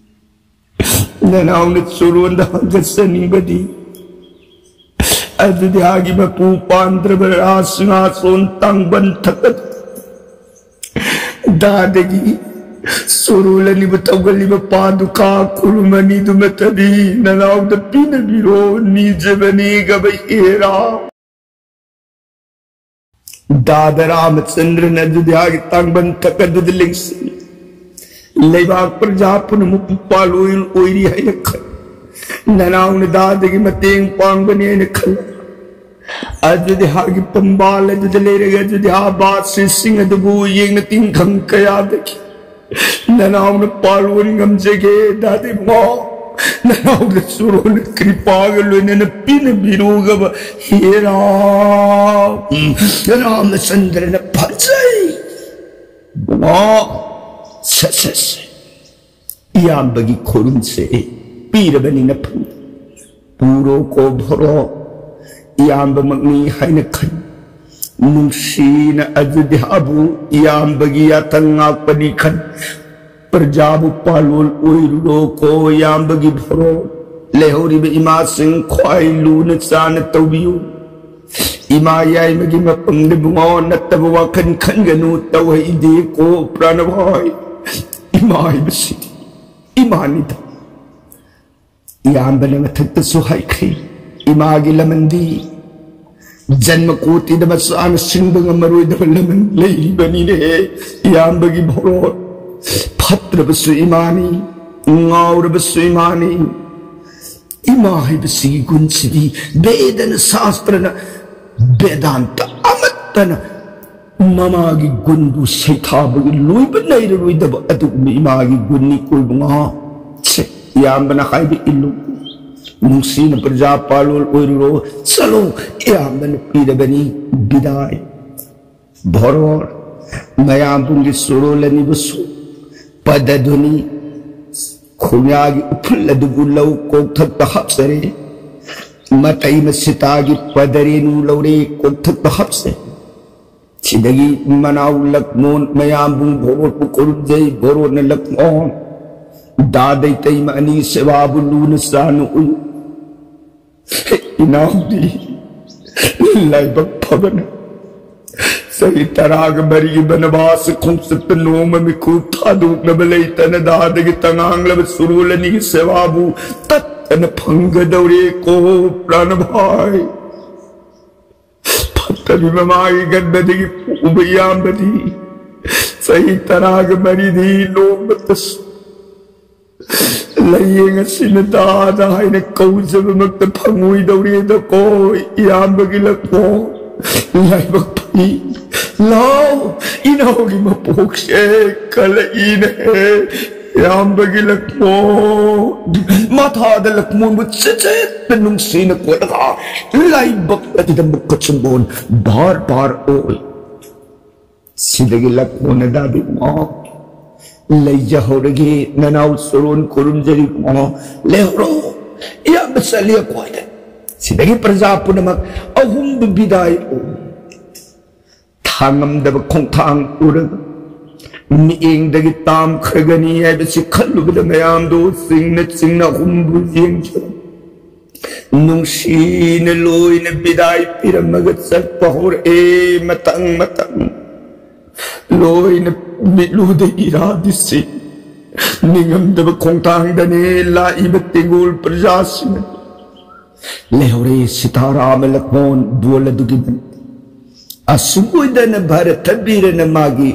ꯅꯅꯥꯎꯅ ꯆꯨꯔꯣꯟꯗ ꯍꯪꯒꯠꯆꯅꯤꯡꯕꯗꯤ, ꯑꯗꯨꯗꯤ ꯍꯥꯒꯤ ꯃꯄꯨ ꯄꯥꯟꯗ꯭ꯔꯕ ꯔꯥꯁ ꯉꯥꯁꯣꯟ ꯇꯥꯡꯕꯟ ꯊꯛꯀꯠ ꯗꯥꯗꯥꯒꯤ ꯁꯣꯔꯣꯜ ꯑꯅꯤꯕꯨ ꯊꯧꯒꯠꯂꯤꯕ ꯄꯥꯗꯨꯀꯥ ꯈꯨꯔꯨꯝ ꯑꯅꯤꯗꯨ ꯅꯠꯇꯗꯤ ꯅꯅꯥꯎꯗ ꯄꯤꯅꯕꯤꯔꯣ, ꯅꯤꯖꯕꯅꯤ ꯒꯕ ꯍꯦꯔꯥ꯫ ꯗꯥꯗꯥ ꯔꯥꯃꯆꯟꯗ꯭ꯔꯅ ꯑꯗꯨꯗꯤ ꯍꯥꯒꯤ ꯇꯥꯡꯕꯟ ꯊꯛ ꯑꯗꯨꯗ ꯂꯦꯡꯁꯤꯜꯂꯤ꯫ ꯂꯩꯕꯥꯛ ꯄ꯭ꯔꯖꯥ ꯄꯨꯝꯅꯃꯛꯄꯨ ꯄꯥꯜꯂꯣꯏ ꯑꯣꯏꯔꯤ ꯍꯥꯏꯅ ꯈꯜꯂꯤ꯫ ꯅꯅꯥꯎꯅ ꯗꯥꯗꯥꯒꯤ ꯃꯇꯦꯡ ꯄꯥꯡꯕꯅꯤ ꯍꯥꯏꯅ ꯈꯜꯂꯤ꯫ ꯑꯗꯨꯗꯤ ꯍꯥꯒꯤ ꯄꯝꯕꯥꯜ ꯑꯗꯨꯗ ꯂꯩꯔꯒ ꯑꯗꯨꯗꯤ ꯍꯥ ꯕꯥꯁꯤꯁꯤꯡ ꯑꯗꯨꯕꯨ ꯌꯦꯡꯅ ꯇꯤꯡꯈꯪ ꯀꯌꯥꯗꯒꯤ ꯅꯅꯥꯎꯅ ꯄꯥꯜꯂꯣꯟ ꯉꯝꯖꯒꯦ, ꯗꯥꯗꯥ ꯏꯕꯨꯡꯉꯣ꯫ ꯅꯅꯥꯎꯗ ꯆꯨꯔꯣꯟ ꯀ꯭ꯔꯤꯄꯥꯒ ꯂꯣꯏꯅꯅ ꯄꯤꯅꯕꯤꯔꯨꯒꯕ ꯍꯦꯔꯥ, ꯎꯝ, ꯔꯥꯃꯆꯟꯗ꯭ꯔꯅ ꯐꯖꯩ꯫ ꯏꯕꯨꯡꯉꯣ, ꯁꯦ, ꯁꯦ, ꯁꯦ꯫ ꯏꯌꯥꯝꯕꯒꯤ ꯈꯨꯔꯨꯝꯁꯦ ꯄꯤꯔꯕꯅꯤꯅ ꯐꯪ꯫ ꯄꯨꯔꯣ ꯀꯣ ꯚꯣꯔꯣ, ꯏꯌꯥꯝꯕꯃꯛꯅꯤ ꯍꯥꯏꯅ ꯈꯟ꯫ ꯅꯨꯡꯁꯤꯅ ꯑꯖꯨꯗꯤꯍꯥꯕꯨ ꯏꯌꯥꯝꯕꯒꯤ ꯌꯥꯊꯪ ꯉꯥꯛꯄꯅꯤ ꯈꯟ꯫ ꯄ꯭ꯔꯖꯥꯕꯨ ꯄꯥꯜꯂꯣꯟ ꯑꯣꯏꯔꯨꯔꯣ ꯀꯣ ꯏꯌꯥꯝꯕꯒꯤ ꯚꯣꯔꯣ꯫ ꯂꯩꯍꯧꯔꯤꯕ ꯏꯃꯥꯁꯤꯡ ꯈ꯭ꯋꯥꯏ ꯂꯨꯅ ꯆꯥꯅ ꯇꯧꯕꯤꯌꯨ꯫ ꯏꯃꯥ ꯌꯥꯏꯃꯒꯤ ꯃꯐꯝꯗ ꯏꯕꯨꯡꯉꯣ ꯅꯠꯇꯕ ꯋꯥꯈꯜ ꯈꯟꯒꯅꯨ, ꯇꯧꯍꯩꯗꯦ ꯀꯣ ꯄ꯭ꯔꯥꯅꯚꯥꯏ꯫ ꯏꯃꯥ ꯍꯥꯏꯕꯁꯤꯗꯤ ꯏꯃꯥꯅꯤꯗ꯫ ꯏꯌꯥꯝꯕꯅ ꯃꯊꯛꯇꯁꯨ ꯍꯥꯏꯈ꯭ꯔꯦ, ꯏꯃꯥꯒꯤ ꯂꯃꯟꯗꯤ ꯖꯟꯃ ꯀꯣꯇꯤꯗ ꯃꯆꯥꯅ ꯁꯤꯡꯕ ꯉꯝꯃꯔꯣꯏꯗꯕ ꯂꯃꯟ ꯂꯩꯔꯤꯕꯅꯤꯅꯦꯍꯦ꯫ ꯏꯌꯥꯝꯕꯒꯤ ꯚꯣꯔꯣ, ꯐꯠꯇ꯭ꯔꯕꯁꯨ ꯏꯃꯥꯅꯤ, ꯉꯥꯎꯔꯕꯁꯨ ꯏꯃꯥꯅꯤ꯫ ꯏꯃꯥ ꯍꯥꯏꯕꯁꯤꯒꯤ ꯒꯨꯟꯁꯤꯗꯤ ꯕꯦꯗꯅ, ꯁꯥꯁꯇ꯭ꯔꯅ, ꯕꯦꯗꯥꯟꯇ ꯑꯃ ꯇꯅ ꯃꯃꯥꯒꯤ ꯒꯨꯟꯕꯨ ꯁꯩꯊꯥꯕꯒꯤ ꯂꯣꯏꯕ ꯂꯩꯔꯔꯣꯏꯗꯕ ꯑꯗꯨꯒꯨꯝꯕ ꯏꯃꯥꯒꯤ ꯒꯨꯟꯅꯤ ꯀꯣ ꯏꯕꯨꯡꯉꯣ꯫ ꯁꯦ, ꯏꯌꯥꯝꯕꯅ ꯍꯥꯏꯕ ꯏꯜꯂꯨ꯫ ꯅꯨꯡꯁꯤꯅ ꯄ꯭ꯔꯖꯥ ꯄꯥꯂꯣꯜ ꯑꯣꯏꯔꯨꯔꯣ꯫ ꯆꯠꯂꯣ, ꯏꯌꯥꯝꯕꯅ ꯄꯤꯔꯕꯅꯤ ꯕꯤꯗꯥꯏ꯫ ꯚꯣꯔꯣꯔ꯫ ꯃꯌꯥꯝꯕꯨꯡꯒꯤ ꯆꯨꯔꯣꯜ ꯑꯅꯤꯕꯨꯁꯨ ꯄꯗ ꯙ꯭ꯋꯅꯤ꯫ ꯈꯣꯡꯌꯥꯒꯤ ꯎꯐꯨꯜ ꯑꯗꯨꯕꯨ ꯂꯧ ꯀꯣꯛꯊꯛꯇ ꯍꯥꯞꯆꯔꯦ꯫ ꯃꯇꯩ ꯃꯁꯤꯇꯥꯒꯤ ꯄꯗꯔꯦꯅꯨ ꯂꯧꯔꯦ ꯀꯣꯛꯊꯛꯇ ꯍꯥꯞꯆꯩ꯫ ꯁꯤꯗꯒꯤ ꯃꯅꯥꯎ ꯂꯛꯃꯣꯟ ꯃꯌꯥꯝꯕꯨꯡ ꯚꯣꯔꯣꯠꯄꯨ ꯈꯨꯔꯨꯝꯖꯩ, ꯚꯣꯔꯣꯠꯅ ꯂꯛꯃꯣꯟ꯫ ꯗꯥ ꯗꯩꯇꯩꯃ ꯑꯅꯤ ꯁꯦꯕꯥꯕꯨ ꯂꯨꯅ ꯆꯥꯅ ꯎꯏ꯫ ꯏꯅꯥꯎꯗꯤ ꯂꯥꯏꯕꯛ ꯐꯕꯅ ꯆꯍꯤ ꯇꯔꯥꯒ ꯃꯔꯤꯒꯤ ꯕꯅꯕꯥꯁ ꯈꯣꯡꯆꯠꯇ ꯅꯣꯡꯃ ꯃꯤꯀꯨꯞ ꯊꯥꯗꯣꯛꯅꯕ ꯂꯩꯇꯅ ꯗꯥꯗꯒꯤ ꯇꯉꯥꯡꯂꯕ ꯁꯨꯔꯣꯜ ꯑꯅꯤꯒꯤ ꯁꯦꯕꯥꯕꯨ ꯇꯠꯇꯅ ꯐꯪꯒꯗꯧꯔꯦꯀꯣ ꯄ꯭ꯔꯥꯅꯚꯥꯏ꯫ ꯐꯠꯇꯕꯤ ꯃꯃꯥꯒꯤ ꯒꯟꯗꯗꯒꯤ ꯄꯣꯛꯎꯕ ꯏꯌꯥꯝꯕꯗꯤ ꯆꯍꯤ ꯇꯔꯥꯒ ꯃꯔꯤꯗꯤ ꯅꯣꯡꯃꯇꯁꯨ ꯂꯥꯏꯌꯦꯡ ꯑꯁꯤꯅ ꯗꯥꯗ ꯍꯥꯏꯅ ꯀꯧꯖꯕꯃꯛꯇ ꯐꯪꯉꯣꯏꯗꯧꯔꯦꯗꯀꯣ ꯏꯌꯥꯝꯕꯒꯤ ꯂꯛꯃꯣ꯫ ꯂꯥꯏꯕꯛ ꯐꯩ꯫ ꯂꯥꯎ, ꯏꯅꯥꯎꯒꯤ ꯃꯄꯣꯛꯁꯦ ꯀꯜꯂꯛꯏꯅꯦ꯫ ꯏꯌꯥꯝꯕꯒꯤ ꯂꯛꯃꯣ꯫ ꯃꯊꯥꯗ ꯂꯛꯃꯣꯟꯕꯨ ꯆꯦꯠꯆꯦꯠꯅ ꯅꯨꯡꯁꯤꯅ ꯀꯣꯠꯂꯒ ꯂꯥꯏꯕꯛ ꯑꯗꯨꯗ ꯃꯨꯛꯀ ꯆꯨꯝꯕꯣꯟ ꯚꯥꯔ ꯚꯥꯔ ꯑꯣꯏ꯫ ꯁꯤꯗꯒꯤ ꯂꯛꯃꯣꯟꯅ ꯗꯥꯗꯤ ꯏꯕꯨꯡꯉꯣ, ꯂꯩꯖꯍꯧꯔꯒꯦ, ꯅꯅꯥꯎ ꯆꯨꯔꯣꯟ ꯈꯨꯔꯨꯝꯖꯔꯤ ꯏꯕꯨꯡꯉꯣ, ꯂꯩꯍꯧꯔꯣ, ꯏꯌꯥꯝꯕ ꯆꯠꯂꯤ ꯑꯩꯈꯣꯏꯗ꯫ ꯁꯤꯗꯒꯤ ꯄ꯭ꯔꯖꯥ ꯄꯨꯝꯅꯃꯛ ꯑꯍꯨꯝꯗꯨ ꯕꯤꯗꯥꯏ ꯑꯣꯏ꯫ ꯊꯥꯡꯉꯝꯗꯕ ꯈꯣꯡꯊꯥꯡ ꯄꯨꯔꯒ ꯃꯤꯠꯌꯦꯡꯗꯒꯤ ꯇꯥꯝꯈ꯭ꯔꯒꯅꯤ ꯍꯥꯏꯕꯁꯤ ꯈꯜꯂꯨꯕꯗ ꯃꯌꯥꯝꯗꯨ ꯆꯤꯡꯅ ꯆꯤꯡꯅ ꯑꯍꯨꯝꯕꯨ ꯌꯦꯡꯖꯔꯝꯃꯤ꯫ ꯅꯨꯡꯁꯤꯅ ꯂꯣꯏꯅ ꯕꯤꯗꯥꯏ ꯄꯤꯔꯝꯃꯒ ꯆꯠꯄ ꯍꯧꯔꯛꯑꯦ꯫ ꯃꯇꯪ ꯃꯇꯪ ꯂꯣꯏꯅ ꯃꯤꯠꯂꯨꯗ ꯏꯔꯥꯗꯤꯁꯤ ꯅꯤꯡꯉꯝꯗꯕ ꯈꯣꯡꯊꯥꯡꯗꯅꯦ ꯂꯥꯛꯏꯕ ꯇꯦꯡꯒꯣꯜ ꯄ꯭ꯔꯖꯥꯁꯤꯡ ꯑꯗꯨ꯫ ꯂꯩꯍꯧꯔꯦ ꯁꯤꯇꯥꯔꯥꯃ ꯂꯛꯃꯣꯟ ꯕꯣꯜ ꯑꯗꯨꯒꯤ ꯃꯅꯨꯡꯗ꯫ ꯑꯁꯨꯛ ꯑꯣꯏꯗꯅ ꯚꯥꯔꯠ ꯊꯕꯤꯔꯅ ꯃꯥꯒꯤ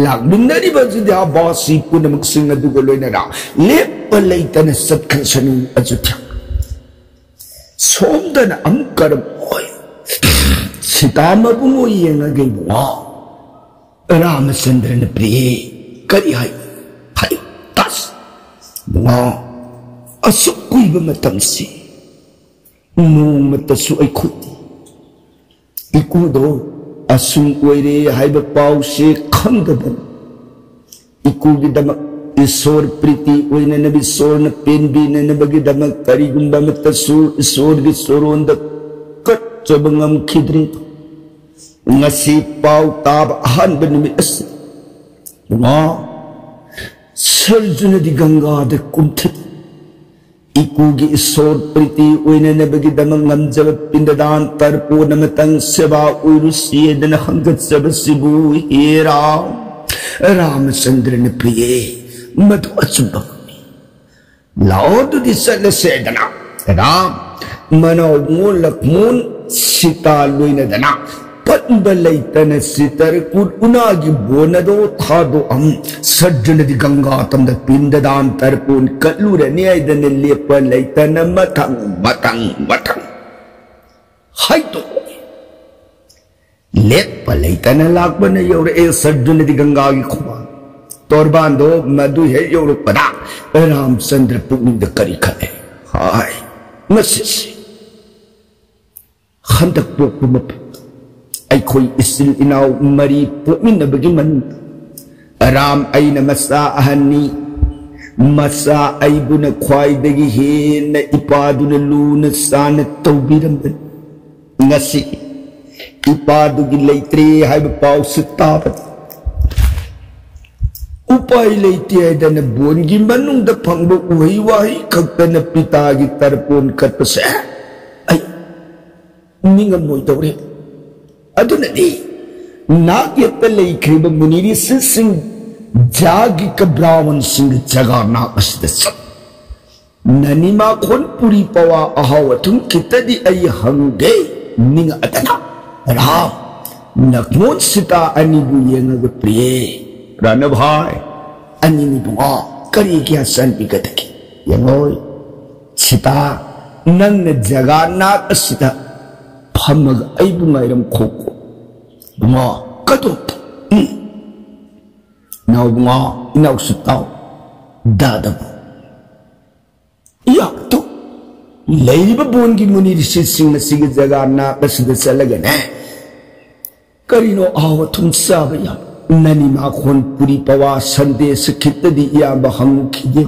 ꯂꯥꯛꯃꯤꯟꯅꯔꯤꯕ ꯑꯁꯤꯗꯤ ꯑꯕꯥꯁꯤ ꯄꯨꯝꯅꯃꯛꯁꯤꯡ ꯑꯗꯨꯒ ꯂꯣꯏꯅꯅ ꯂꯦꯞꯄ ꯂꯩꯇꯅ ꯆꯠꯈ꯭ꯔꯁꯅꯨ ꯑꯌꯨꯙ꯭ꯌꯥ꯫ ꯁꯣꯝꯗꯅ ꯑꯃꯨꯛ ꯀꯔꯝ ꯑꯣꯏ? ꯁꯤꯇꯥ ꯃꯕꯨꯡꯉꯣ ꯌꯦꯡꯉꯒ ꯏꯕꯨꯡꯉꯣ, ꯔꯥꯃꯆꯟꯗ꯭ꯔꯅ ꯄ꯭ꯔꯤꯌꯦ ꯀꯔꯤ ꯍꯥꯏ? ꯍꯥꯏ, ꯇꯥꯁ꯫ ꯏꯕꯨꯡꯉꯣ, ꯑꯁꯨꯛ ꯀꯨꯏꯕ ꯃꯇꯝꯁꯤ ꯅꯣꯡꯃꯇꯁꯨ ꯑꯩꯈꯣꯏ ꯏꯀꯨꯗꯣ ꯑꯁꯨꯝ ꯑꯣꯏꯔꯦ ꯍꯥꯏꯕ ꯄꯥꯎꯁꯦ ꯈꯪꯗꯕꯅꯤ꯫ ꯏꯀꯨꯒꯤꯗꯃꯛ ꯏꯁꯣꯔ ꯄ꯭ꯔꯤꯇꯤ ꯑꯣꯏꯅꯅꯕ, ꯏꯁꯣꯔꯅ ꯄꯦꯟꯕꯤꯅꯅꯕꯒꯤꯗꯃꯛ ꯀꯔꯤꯒꯨꯝꯕ ꯑꯃꯠꯇꯁꯨ ꯏꯁꯣꯔꯒꯤ ꯆꯣꯔꯣꯟꯗ ꯀꯠꯆꯕ ꯉꯝꯈꯤꯗ꯭ꯔꯦ꯫ ꯉꯁꯤ ꯄꯥꯎ ꯇꯥꯕ ꯑꯍꯥꯟꯕ ꯅꯨꯃꯤꯠ ꯑꯁꯤ ꯏꯃꯥ ꯁꯔꯖꯨꯅꯗꯤ ꯒꯪꯒꯥꯗ ꯀꯨꯝꯊꯩ꯫ ꯏꯀꯨꯒꯤ ꯏꯁꯣꯔ ꯄ꯭ꯔꯤꯇꯤ ꯑꯣꯏꯅꯅꯕꯒꯤꯗꯃꯛ ꯉꯝꯖꯕ ꯄꯤꯟꯗꯗꯥꯟ ꯇꯔꯄꯣꯟ ꯑꯃꯇꯪ ꯁꯦꯕꯥ ꯑꯣꯏꯔꯨꯁꯤ ꯍꯥꯏꯗꯅ ꯍꯪꯒꯠꯆꯕꯁꯤꯕꯨ ꯍꯦꯔꯥ ꯔꯥꯃꯆꯟꯗ꯭ꯔꯅ ꯄ꯭ꯔꯤꯌꯦ, ꯃꯗꯨ ꯑꯆꯨꯝꯕ ꯉꯝꯃꯤ꯫ ꯂꯥꯛꯑꯣ ꯑꯗꯨꯗꯤ ꯆꯠꯂꯁꯦ ꯍꯥꯏꯗꯅ ꯔꯥꯝ, ꯃꯅꯥꯎ ꯃꯣꯟ ꯂꯛꯃꯣꯟ, ꯁꯤꯇꯥ ꯂꯣꯏꯅꯗꯅ ꯄꯟꯕ ꯂꯩꯇꯅ ꯆꯤꯇꯔꯀꯨꯠ ꯎꯅꯥꯒꯤ ꯕꯣꯟ ꯑꯗꯣ ꯊꯥꯗꯣꯛꯑꯝ꯫ ꯁꯔꯖꯨꯅꯗꯤ ꯒꯪꯒꯥ ꯇꯝꯗ ꯄꯤꯟꯗꯗꯥꯟ ꯇꯔꯄꯣꯟ ꯀꯠꯂꯨꯔꯅꯤ ꯍꯥꯏꯗꯅ ꯂꯦꯞꯄ ꯂꯩꯇꯅ ꯃꯊꯪ ꯃꯊꯪ ꯃꯊꯪ ꯍꯥꯏꯗꯣꯛꯏ꯫ ꯂꯦꯞꯄ ꯂꯩꯇꯅ ꯂꯥꯛꯄꯅ ꯌꯧꯔꯛꯑꯦ ꯁꯔꯖꯨꯅꯗꯤ ꯒꯪꯒꯥꯒꯤ ꯈꯨꯃꯥꯡ ꯇꯣꯔꯕꯥꯟꯗꯣ꯫ ꯃꯗꯨ ꯍꯦꯛ ꯌꯧꯔꯛꯄꯗ ꯔꯥꯝꯆꯟꯗ꯭ꯔ ꯄꯨꯛꯅꯤꯡꯗ ꯀꯔꯤ ꯈꯜꯂꯦ? ꯍꯥꯏ, ꯃꯁꯤꯁꯤ ꯍꯟꯗꯛ ꯄꯣꯛꯄ ꯃꯐꯝꯗ ꯑꯩꯈꯣꯏ ꯏꯆꯤꯜ ꯏꯅꯥꯎ ꯃꯔꯤ ꯄꯣꯛꯃꯤꯟꯅꯕꯒꯤ ꯃꯅꯨꯡꯗ ꯔꯥꯝ ꯑꯩꯅ ꯃꯆꯥ ꯑꯍꯟꯅꯤ꯫ ꯃꯆꯥ ꯑꯩꯕꯨꯅ ꯈ꯭ꯋꯥꯏꯗꯒꯤ ꯍꯦꯟꯅ ꯏꯄꯥꯗꯨꯅ ꯂꯨꯅ ꯆꯥꯟꯅ ꯇꯧꯕꯤꯔꯝꯕꯅꯤ꯫ ꯉꯁꯤ ꯏꯄꯥꯗꯨꯒꯤ ꯂꯩꯇ꯭ꯔꯦ ꯍꯥꯏꯕ ꯄꯥꯎꯁꯨ ꯇꯥꯕꯗ ꯎꯄꯥꯏ ꯂꯩꯇꯦ ꯍꯥꯏꯗꯅ ꯕꯣꯟꯒꯤ ꯃꯅꯨꯡꯗ ꯐꯪꯕ ꯎꯍꯩ ꯋꯥꯍꯩ ꯈꯛꯇꯅ ꯄꯤꯇꯥꯒꯤ ꯇꯔꯄꯣꯟ ꯀꯠꯄꯁꯦ ꯑꯩ ꯅꯤꯡꯉꯝꯃꯣꯏꯗꯧꯔꯦ꯫ ꯑꯗꯨꯅꯅꯤ ꯅꯥꯛ ꯌꯦꯠꯇ ꯂꯩꯈ꯭ꯔꯤꯕ ꯃꯨꯅꯤ ꯔꯤꯁꯤꯁꯤꯡ, ꯖꯥꯒꯤꯀ ꯕ꯭ꯔꯥꯍꯃꯟꯁꯤꯡꯒꯤ ꯖꯒꯥ ꯅꯥꯛ ꯑꯁꯤꯗ ꯆꯠ ꯅꯅꯤꯃꯥꯈꯣꯟ ꯄꯨꯔꯤ ꯄꯋꯥ ꯑꯍꯥꯎ ꯑꯊꯨꯝ ꯈꯤꯇꯗꯤ ꯑꯩ ꯍꯪꯒꯦ ꯅꯤꯡꯉꯛꯑꯗꯅ ꯔꯥꯝ ꯅꯛꯃꯣꯟ ꯁꯤꯇꯥ ꯑꯅꯤꯕꯨ ꯌꯦꯡꯉꯒ ꯄ꯭ꯔꯤꯌꯦ ꯔꯥꯅꯚꯥꯏ ꯑꯅꯤꯅꯤꯕꯨ ꯉꯥ ꯀꯔꯤ ꯒ꯭ꯌꯥꯟ ꯆꯥꯟꯕꯤꯒꯗꯒꯦ? ꯌꯦꯡꯉꯣꯏ ꯁꯤꯇꯥ, ꯅꯪꯅ ꯖꯒꯥ ꯅꯥꯛ ꯑꯁꯤꯗ ꯐꯝꯃꯒ ꯑꯩꯕꯨ ꯉꯥꯏꯔꯝꯈꯣꯀꯣ꯫ ꯕꯨꯡꯉꯣ, ꯀꯗꯣꯝꯇ? ꯎꯝ꯫ ꯏꯅꯥꯎ ꯕꯨꯡꯉꯣ, ꯏꯅꯥꯎꯁꯨ ꯇꯥꯎ꯫ ꯗꯥꯗꯕꯨ꯫ ꯏꯌꯥ, ꯇꯨ꯫ ꯂꯩꯔꯤꯕ ꯕꯣꯟꯒꯤ ꯃꯨꯅꯤ ꯔꯤꯁꯤꯁꯤꯡ ꯑꯁꯤꯒꯤ ꯖꯒꯥ ꯅꯥꯛ ꯑꯁꯤꯗ ꯆꯠꯂꯒꯅꯦ꯫ ꯀꯔꯤꯅꯣ ꯑꯍꯥꯎ ꯑꯊꯨꯝ ꯆꯥꯕ ꯌꯥꯕ? ꯅꯅꯤ ꯃꯥꯈꯣꯟ ꯄꯨꯔꯤ ꯄꯋꯥ ꯁꯟꯗꯦꯁ ꯈꯤꯠꯇꯗꯤ ꯏꯌꯥꯝꯕ ꯍꯪꯉꯨꯈꯤꯒꯦ꯫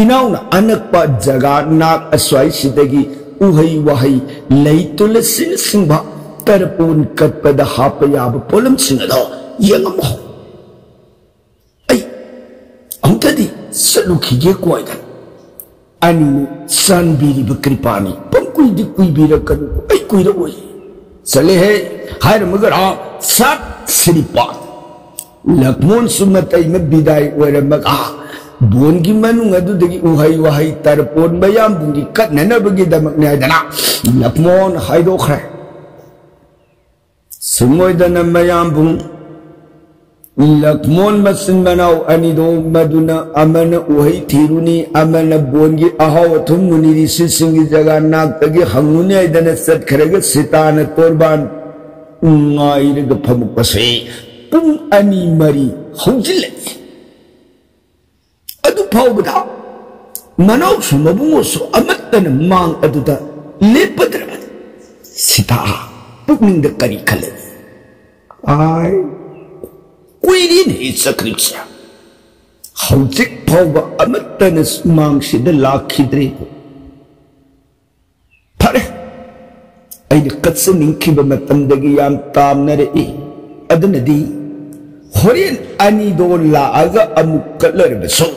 ꯏꯅꯥꯎꯅ ꯑꯅꯛꯄ ꯖꯒꯥ ꯅꯥꯛ ꯑꯁ꯭ꯋꯥꯏꯁꯤꯗꯒꯤ ꯎꯍꯩ ꯋꯥꯍꯩ ꯂꯩ ꯇꯨꯂꯁꯤꯅꯆꯤꯡꯕ ꯇꯔꯄꯣꯟ ꯀꯠꯄꯗ ꯍꯥꯞꯄ ꯌꯥꯕ ꯄꯣꯠꯂꯝꯁꯤꯡ ꯑꯗꯣ ꯌꯦꯡꯉꯝꯃꯣ꯫ ꯑꯩ ꯑꯃꯨꯛꯇꯗꯤ ꯆꯠꯂꯨꯈꯤꯒꯦ ꯀꯣꯏꯗꯅ꯫ ꯑꯅꯤꯅꯤ ꯆꯥꯟꯕꯤꯔꯤꯕ ꯀ꯭ꯔꯤꯄꯥꯅꯤ꯫ ꯄꯪꯀꯨꯏꯗꯤ ꯀꯨꯏꯕꯤꯔꯛꯀꯅꯨ꯫ ꯑꯩ ꯀꯨꯏꯔꯛꯑꯣꯏ꯫ ꯆꯠꯂꯦꯍꯦ ꯍꯥꯏꯔꯝꯃꯒ ꯔꯥ ꯁꯥꯠ ꯁꯤꯔꯤꯄꯥ꯫ ꯂꯛꯃꯣꯟꯁꯨ ꯃꯇꯩ ꯑꯃ ꯕꯤꯗꯥꯏ ꯑꯣꯏꯔꯝꯃꯒ ꯕꯣꯟꯒꯤ ꯃꯅꯨꯡ ꯑꯗꯨꯗꯒꯤ ꯎꯍꯩ ꯋꯥꯍꯩ ꯇꯔꯄꯣꯟ ꯃꯌꯥꯝꯕꯨꯡꯒꯤ ꯀꯠꯅꯅꯕꯒꯤꯗꯃꯛꯅꯦ ꯍꯥꯏꯗꯅ ꯂꯛꯃꯣꯟ ꯍꯥꯏꯗꯣꯛꯈ꯭ꯔꯦ꯫ ꯁꯨꯝ ꯑꯣꯏꯗꯅ ꯃꯌꯥꯝꯕꯨꯡ ꯂꯛꯃꯣꯟ ꯃꯆꯤꯟ ꯃꯅꯥꯎ ꯑꯅꯤꯗꯣ ꯃꯗꯨꯅ ꯑꯃꯅ ꯎꯍꯩ ꯊꯤꯔꯨꯅꯤ, ꯑꯃꯅ ꯕꯣꯟꯒꯤ ꯑꯍꯥꯎ ꯑꯊꯨꯝ ꯃꯨꯅꯤ ꯔꯤꯁꯤꯁꯤꯡꯒꯤ ꯖꯒꯥ ꯅꯥꯛꯇꯒꯤ ꯍꯪꯉꯨꯅꯤ ꯍꯥꯏꯗꯅ ꯆꯠꯈ꯭ꯔꯒ ꯁꯤꯇꯥꯅ ꯇꯣꯔꯕꯥꯟ ꯉꯥꯏꯔꯒ ꯐꯝꯃꯛꯄꯁꯦ ꯄꯨꯡ ꯑꯅꯤ ꯃꯔꯤ ꯍꯧꯖꯤꯜꯂꯛꯏ꯫ ꯑꯗꯨ ꯐꯥꯎꯕꯗ ꯃꯅꯥꯎꯁꯨ ꯃꯕꯨꯡꯉꯣꯁꯨ ꯑꯃꯠꯇꯅ ꯃꯥꯡ ꯑꯗꯨꯗ ꯂꯦꯞꯄꯗ꯭ꯔꯕꯅꯤ꯫ ꯁꯤꯇꯥ ꯄꯨꯛꯅꯤꯡꯗ ꯀꯔꯤ ꯈꯜꯂꯤ? ꯑꯥꯏ, ꯀꯨꯏꯔꯦꯅꯦ ꯆꯠꯈ꯭ꯔꯤꯕꯁꯦ꯫ ꯍꯧꯖꯤꯛ ꯐꯥꯎꯕ ꯑꯃꯠꯇꯅ ꯃꯥꯡꯁꯤꯗ ꯂꯥꯛꯈꯤꯗ꯭ꯔꯦ꯫ ꯐꯔꯦ, ꯑꯩꯅ ꯀꯠꯆꯅꯤꯡꯈꯤꯕ ꯃꯇꯝꯗꯒꯤ ꯌꯥꯝ ꯇꯥꯝꯅꯔꯛꯏ꯫ ꯑꯗꯨꯅꯗꯤ ꯍꯣꯔꯦꯟ ꯑꯅꯤꯗꯣ ꯂꯥꯛꯑꯒ ꯑꯃꯨꯛ ꯀꯠꯂꯔꯕꯁꯨ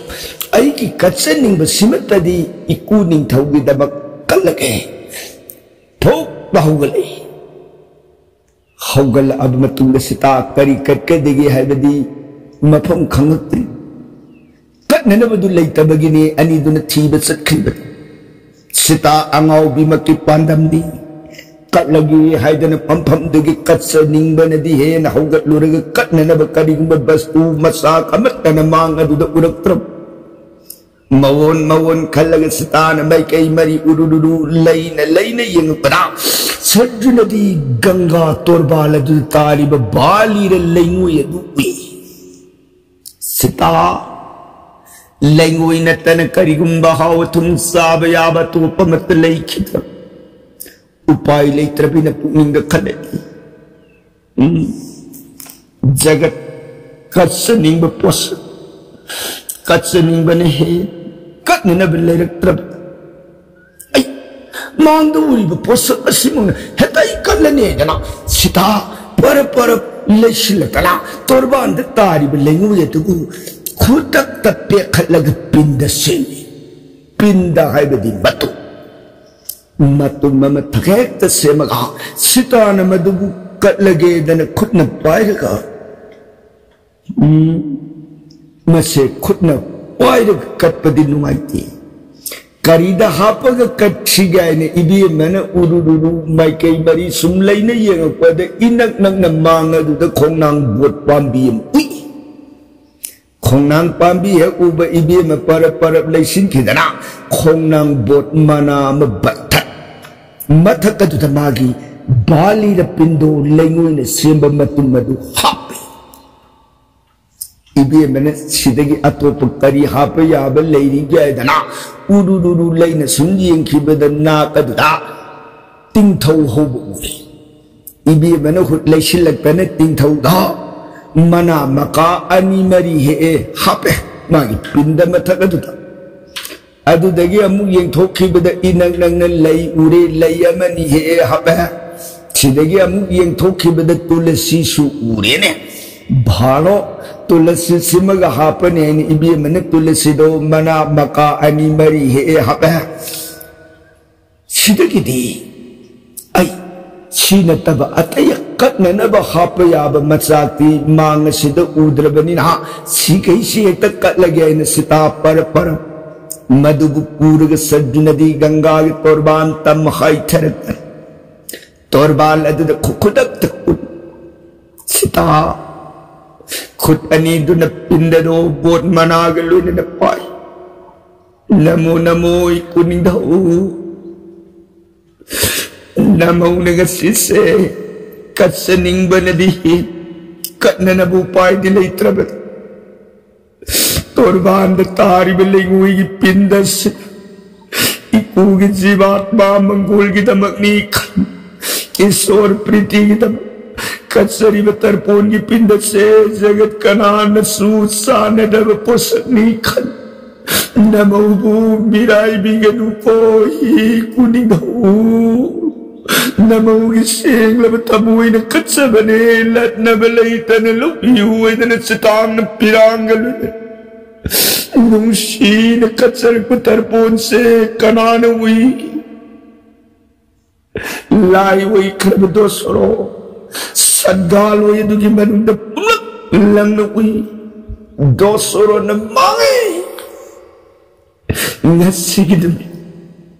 ꯑꯩꯒꯤ ꯀꯠꯆꯅꯤꯡꯕꯁꯤꯃꯠꯇꯗꯤ ꯏꯀꯨ ꯅꯤꯡꯊꯧꯒꯤꯗꯃꯛ ꯀꯠꯂꯒꯦ꯫ ꯊꯣꯛꯅ ꯍꯧꯒꯠꯂꯛꯏ꯫ ꯍꯧꯒꯠꯂꯛꯑꯕ ꯃꯇꯨꯡꯗ ꯁꯤꯇꯥ ꯀꯔꯤ ꯀꯠꯀꯗꯒꯦ ꯍꯥꯏꯕꯗꯤ ꯃꯐꯝ ꯈꯪꯉꯛꯇ꯭ꯔꯤ꯫ ꯀꯠꯅꯅꯕꯗꯨ ꯂꯩꯇꯕꯒꯤꯅꯦ ꯑꯅꯤꯗꯨꯅ ꯊꯤꯕ ꯆꯠꯈ꯭ꯔꯤꯕꯅꯤ꯫ ꯁꯤꯇꯥ ꯑꯉꯥꯎꯕꯤꯃꯛꯀꯤ ꯄꯥꯟꯗꯝꯗꯤ ꯀꯠꯂꯒꯦ ꯍꯥꯏꯗꯅ ꯐꯝꯐꯝꯗꯨꯒꯤ ꯀꯠꯆꯅꯤꯡꯕꯅꯗꯤ ꯍꯦꯟꯅ ꯍꯧꯒꯠꯂꯨꯔꯒ ꯀꯠꯅꯅꯕ ꯀꯔꯤꯒꯨꯝꯕ ꯕꯁꯇꯨ ꯃꯆꯥꯛ ꯑꯃꯠꯇꯅ ꯃꯥꯡ ꯑꯗꯨꯗ ꯎꯔꯛꯇ꯭ꯔꯕ꯫ ꯃꯑꯣꯟ ꯃꯑꯣꯟ ꯈꯜꯂꯒ ꯁꯤꯇꯥꯅ ꯃꯥꯏꯀꯩ ꯃꯔꯤ ꯎꯔꯨꯔꯨꯔꯨ ꯂꯩꯅ ꯂꯩꯅ ꯌꯦꯡꯉꯛꯄꯗ, ꯁꯔꯖꯨꯅꯗꯤ ꯒꯪꯒꯥ ꯇꯣꯔꯕꯥꯜ ꯑꯗꯨꯗ ꯇꯥꯔꯤꯕ ꯕꯥꯂꯤꯔ ꯂꯩꯉꯣꯏ ꯑꯗꯨ ꯎꯏ꯫ ꯁꯤꯇꯥ, ꯂꯩꯉꯣꯏ ꯅꯠꯇꯅ ꯀꯔꯤꯒꯨꯝꯕ ꯍꯥꯎ ꯑꯊꯨꯝ ꯆꯥꯕ ꯌꯥꯕ ꯑꯇꯣꯞꯄ ꯑꯃꯠꯇ ꯂꯩꯈꯤꯗ꯭ꯔꯥ? ꯎꯄꯥꯏ ꯂꯩꯇ꯭ꯔꯕꯅꯤꯅ ꯄꯨꯛꯅꯤꯡꯗ ꯈꯜꯂꯛꯏ꯫ ꯎꯝ, ꯖꯒꯠ ꯀꯠꯆꯅꯤꯡꯕ ꯄꯣꯠꯁꯛ, ꯀꯠꯆꯅꯤꯡꯕꯅ ꯍꯦꯟ ꯀꯠꯅꯅꯕ ꯂꯩꯔꯛꯇ꯭ꯔꯕ꯫ ꯑꯩ ꯃꯥꯡꯗ ꯎꯔꯤꯕ ꯄꯣꯠꯁꯛ ꯑꯁꯤꯃꯛꯅ ꯍꯦꯛꯇ ꯑꯩ ꯀꯠꯂꯅꯦꯗꯅ ꯁꯤꯇꯥ ꯄꯔꯞ ꯄꯔꯞ ꯂꯩꯁꯤꯜꯂꯛꯇꯅ ꯇꯣꯔꯕꯥꯟꯗ ꯇꯥꯔꯤꯕ ꯂꯩꯉꯣꯏ ꯑꯗꯨꯕꯨ ꯈꯨꯗꯛꯇ ꯄꯦꯛꯈꯠꯂꯒ ꯄꯤꯟꯗ ꯁꯦꯝꯃꯤ꯫ ꯄꯤꯟꯗ ꯍꯥꯏꯕꯗꯤ ꯃꯇꯨꯝ꯫ ꯃꯇꯨꯝ ꯑꯃ ꯊꯛ ꯍꯦꯛꯇ ꯁꯦꯝꯃꯒ ꯁꯤꯇꯥꯅ ꯃꯗꯨꯕꯨ ꯀꯠꯂꯒꯦꯗꯅ ꯈꯨꯠꯅ ꯄꯥꯏꯔꯒ, ꯎꯝ, ꯃꯁꯦ ꯈꯨꯠꯅ ꯄꯥꯏꯔꯒ ꯀꯠꯄꯗꯤ ꯅꯨꯡꯉꯥꯏꯇꯦ꯫ ꯀꯔꯤꯗ ꯍꯥꯞꯄꯒ ꯀꯠꯁꯤꯒꯦ ꯍꯥꯏꯅ ꯏꯕꯦꯝꯃꯅ ꯎꯔꯨꯔꯨꯔꯨ ꯃꯥꯏꯀꯩ ꯃꯔꯤ ꯁꯨꯝ ꯂꯩꯅ ꯌꯦꯡꯉꯛꯄꯗ ꯏꯅꯛ ꯅꯛꯅ ꯃꯥꯡ ꯑꯗꯨꯗ ꯈꯣꯡꯅꯥꯡ ꯕꯣꯠ ꯄꯥꯝꯕꯤ ꯑꯃ ꯎꯏ꯫ ꯈꯣꯡꯅꯥꯡ ꯄꯥꯝꯕꯤ ꯍꯦꯛ ꯎꯕ ꯏꯕꯦꯝꯃ ꯄꯔꯞ ꯄꯔꯞ ꯂꯩꯁꯤꯟꯈꯤꯗꯅ ꯈꯣꯡꯅꯥꯡ ꯕꯣꯠ ꯃꯅꯥ ꯑꯃ ꯕꯠꯊꯠ ꯃꯊꯛ ꯑꯗꯨꯗ ꯃꯥꯒꯤ ꯕꯥꯂꯤꯔ ꯄꯤꯟꯗꯣ ꯂꯩꯉꯣꯏꯅ ꯁꯦꯝꯕ ꯃꯇꯨꯝ ꯑꯗꯨ ꯍꯥꯞꯄꯤ꯫ ꯏꯕꯦꯝꯃꯅ ꯁꯤꯗꯒꯤ ꯑꯇꯣꯞꯄ ꯀꯔꯤ ꯍꯥꯞꯄ ꯌꯥꯕ ꯂꯩꯔꯤꯒꯦ ꯍꯥꯏꯗꯅ ꯎꯔꯨꯔꯨꯔꯨ ꯂꯩꯅ ꯁꯨꯝ ꯌꯦꯡꯈꯤꯕꯗ ꯅꯥꯛ ꯑꯗꯨꯗ ꯇꯤꯡꯊꯧ ꯍꯧꯕ ꯎꯔꯦ꯫ ꯏꯕꯦꯝꯃꯅ ꯍꯨꯠ ꯂꯩꯁꯤꯜꯂꯛꯇꯅ ꯇꯤꯡꯊꯧꯗ ꯃꯅꯥ ꯃꯀꯥ ꯑꯅꯤ ꯃꯔꯤ ꯍꯦꯛꯑꯦ ꯍꯥꯞꯄꯦ ꯃꯥꯒꯤ ꯄꯤꯟꯗ ꯃꯊꯛ ꯑꯗꯨꯗ꯫ ꯑꯗꯨꯗꯒꯤ ꯑꯃꯨꯛ ꯌꯦꯡꯊꯣꯛꯈꯤꯕꯗ ꯏꯅꯛ ꯅꯛꯅ ꯂꯩ ꯎꯔꯦ, ꯂꯩ ꯑꯃꯅꯤ ꯍꯦꯛꯑꯦ ꯍꯥꯞꯄꯦ꯫ ꯁꯤꯗꯒꯤ ꯑꯃꯨꯛ ꯌꯦꯡꯊꯣꯛꯈꯤꯕꯗ ꯇꯨꯂꯁꯤꯁꯨ ꯎꯔꯦꯅꯦ꯫ ꯚꯥꯔꯣ, ꯇꯨꯂꯁꯤ ꯁꯤꯃꯒ ꯍꯥꯞꯄꯅꯤ ꯍꯥꯏꯅ ꯏꯕꯦꯝꯃꯅ ꯇꯨꯂꯁꯤꯗꯣ ꯃꯅꯥ ꯃꯀꯥ ꯑꯅꯤ ꯃꯔꯤ ꯍꯦꯛꯑꯦ ꯍꯥꯞꯄꯦ꯫ ꯁꯤꯗꯒꯤꯗꯤ ꯑꯩ ꯁꯤ ꯅꯠꯇꯕ ꯑꯇꯩ ꯀꯠꯅꯅꯕ ꯍꯥꯞꯄ ꯌꯥꯕ ꯃꯆꯥꯛꯇꯤ ꯃꯥꯡ ꯑꯁꯤꯗ ꯎꯗ꯭ꯔꯕꯅꯤꯅ ꯁꯤꯈꯩꯁꯤ ꯍꯦꯛꯇ ꯀꯠꯂꯒꯦ ꯍꯥꯏꯅ ꯁꯤꯇꯥ ꯄꯔꯞ ꯄꯔꯞ ꯃꯗꯨꯕꯨ ꯄꯨꯔꯒ ꯁꯔꯖꯨꯅꯗꯤ ꯒꯪꯒꯥꯒꯤ ꯇꯣꯔꯕꯥꯟ ꯇꯝ ꯍꯥꯏꯊꯔꯛꯇꯅ ꯇꯣꯔꯕꯥꯟ ꯑꯗꯨꯗ ꯈꯨ-, ꯈꯨꯗꯛꯇ ꯈꯨꯠ ꯁꯤꯇꯥ ꯈꯨꯠ ꯑꯅꯤꯗꯨꯅ ꯄꯤꯟꯗꯗꯣ ꯕꯣꯠ ꯃꯅꯥꯒ ꯂꯣꯏꯅꯅ ꯄꯥꯏ꯫ ꯅꯃꯣ ꯅꯃꯣ ꯏꯀꯨ ꯅꯤꯡꯊꯧ꯫ ꯅꯃꯧꯅ ꯉꯁꯤꯁꯦ ꯀꯠꯆꯅꯤꯡꯕꯅꯗꯤ ꯍꯦꯟ ꯀꯠꯅꯅꯕ ꯎꯄꯥꯏꯗꯤ ꯂꯩꯇ꯭ꯔꯕꯅꯤ꯫ ꯇꯣꯔꯕꯥꯟꯗ ꯇꯥꯔꯤꯕ ꯂꯩꯉꯣꯏꯒꯤ ꯄꯤꯟꯗꯁꯦ ꯏꯀꯨꯒꯤ ꯖꯤꯕꯥꯠꯃꯥ ꯃꯪꯒꯣꯜꯒꯤꯗꯃꯛꯅꯤ ꯈꯟ, ꯏꯁꯣꯔ ꯄ꯭ꯔꯤꯇꯤꯒꯤꯗꯃꯛ ꯀꯠꯆꯔꯤꯕ ꯇꯔꯄꯣꯟꯒꯤ ꯄꯤꯟꯗꯁꯦ ꯖꯒꯠ ꯀꯅꯥꯅꯁꯨ ꯆꯥꯟꯅꯗꯕ ꯄꯣꯠꯁꯛꯅꯤ ꯈꯟ, ꯅꯃꯧꯕꯨ ꯃꯤꯔꯥꯏꯕꯤꯒꯅꯨꯀꯣ ꯏꯀꯨ ꯅꯤꯡꯊꯧ꯫ ꯅꯃꯧꯒꯤ ꯁꯦꯡꯂꯕ ꯊꯃꯣꯏꯅ ꯀꯠꯆꯕꯅꯦ, ꯂꯠꯅꯕ ꯂꯩꯇꯅ ꯂꯧꯕꯤꯌꯨ ꯍꯥꯏꯗꯅ ꯆꯤꯇꯥꯡꯅ ꯄꯤꯔꯥꯡꯒ ꯂꯣꯏꯅ ꯅꯨꯡꯁꯤꯅ ꯀꯠꯆꯔꯛꯄ ꯇꯔꯄꯣꯟꯁꯦ ꯀꯅꯥꯅ ꯎꯏ? ꯂꯥꯏ ꯑꯣꯏꯈ꯭ꯔꯕ ꯗꯣꯁꯣꯔꯣ, ꯁꯟꯒꯥꯜ ꯑꯣꯏ ꯑꯗꯨꯒꯤ ꯃꯅꯨꯡꯗ ꯄꯨꯝꯂꯞ ꯂꯪꯅ ꯎꯏ꯫ ꯗꯣꯁꯣꯔꯣꯅ ꯃꯥꯡꯉꯦ꯫ ꯉꯁꯤꯒꯤ ꯅꯨꯃꯤꯠ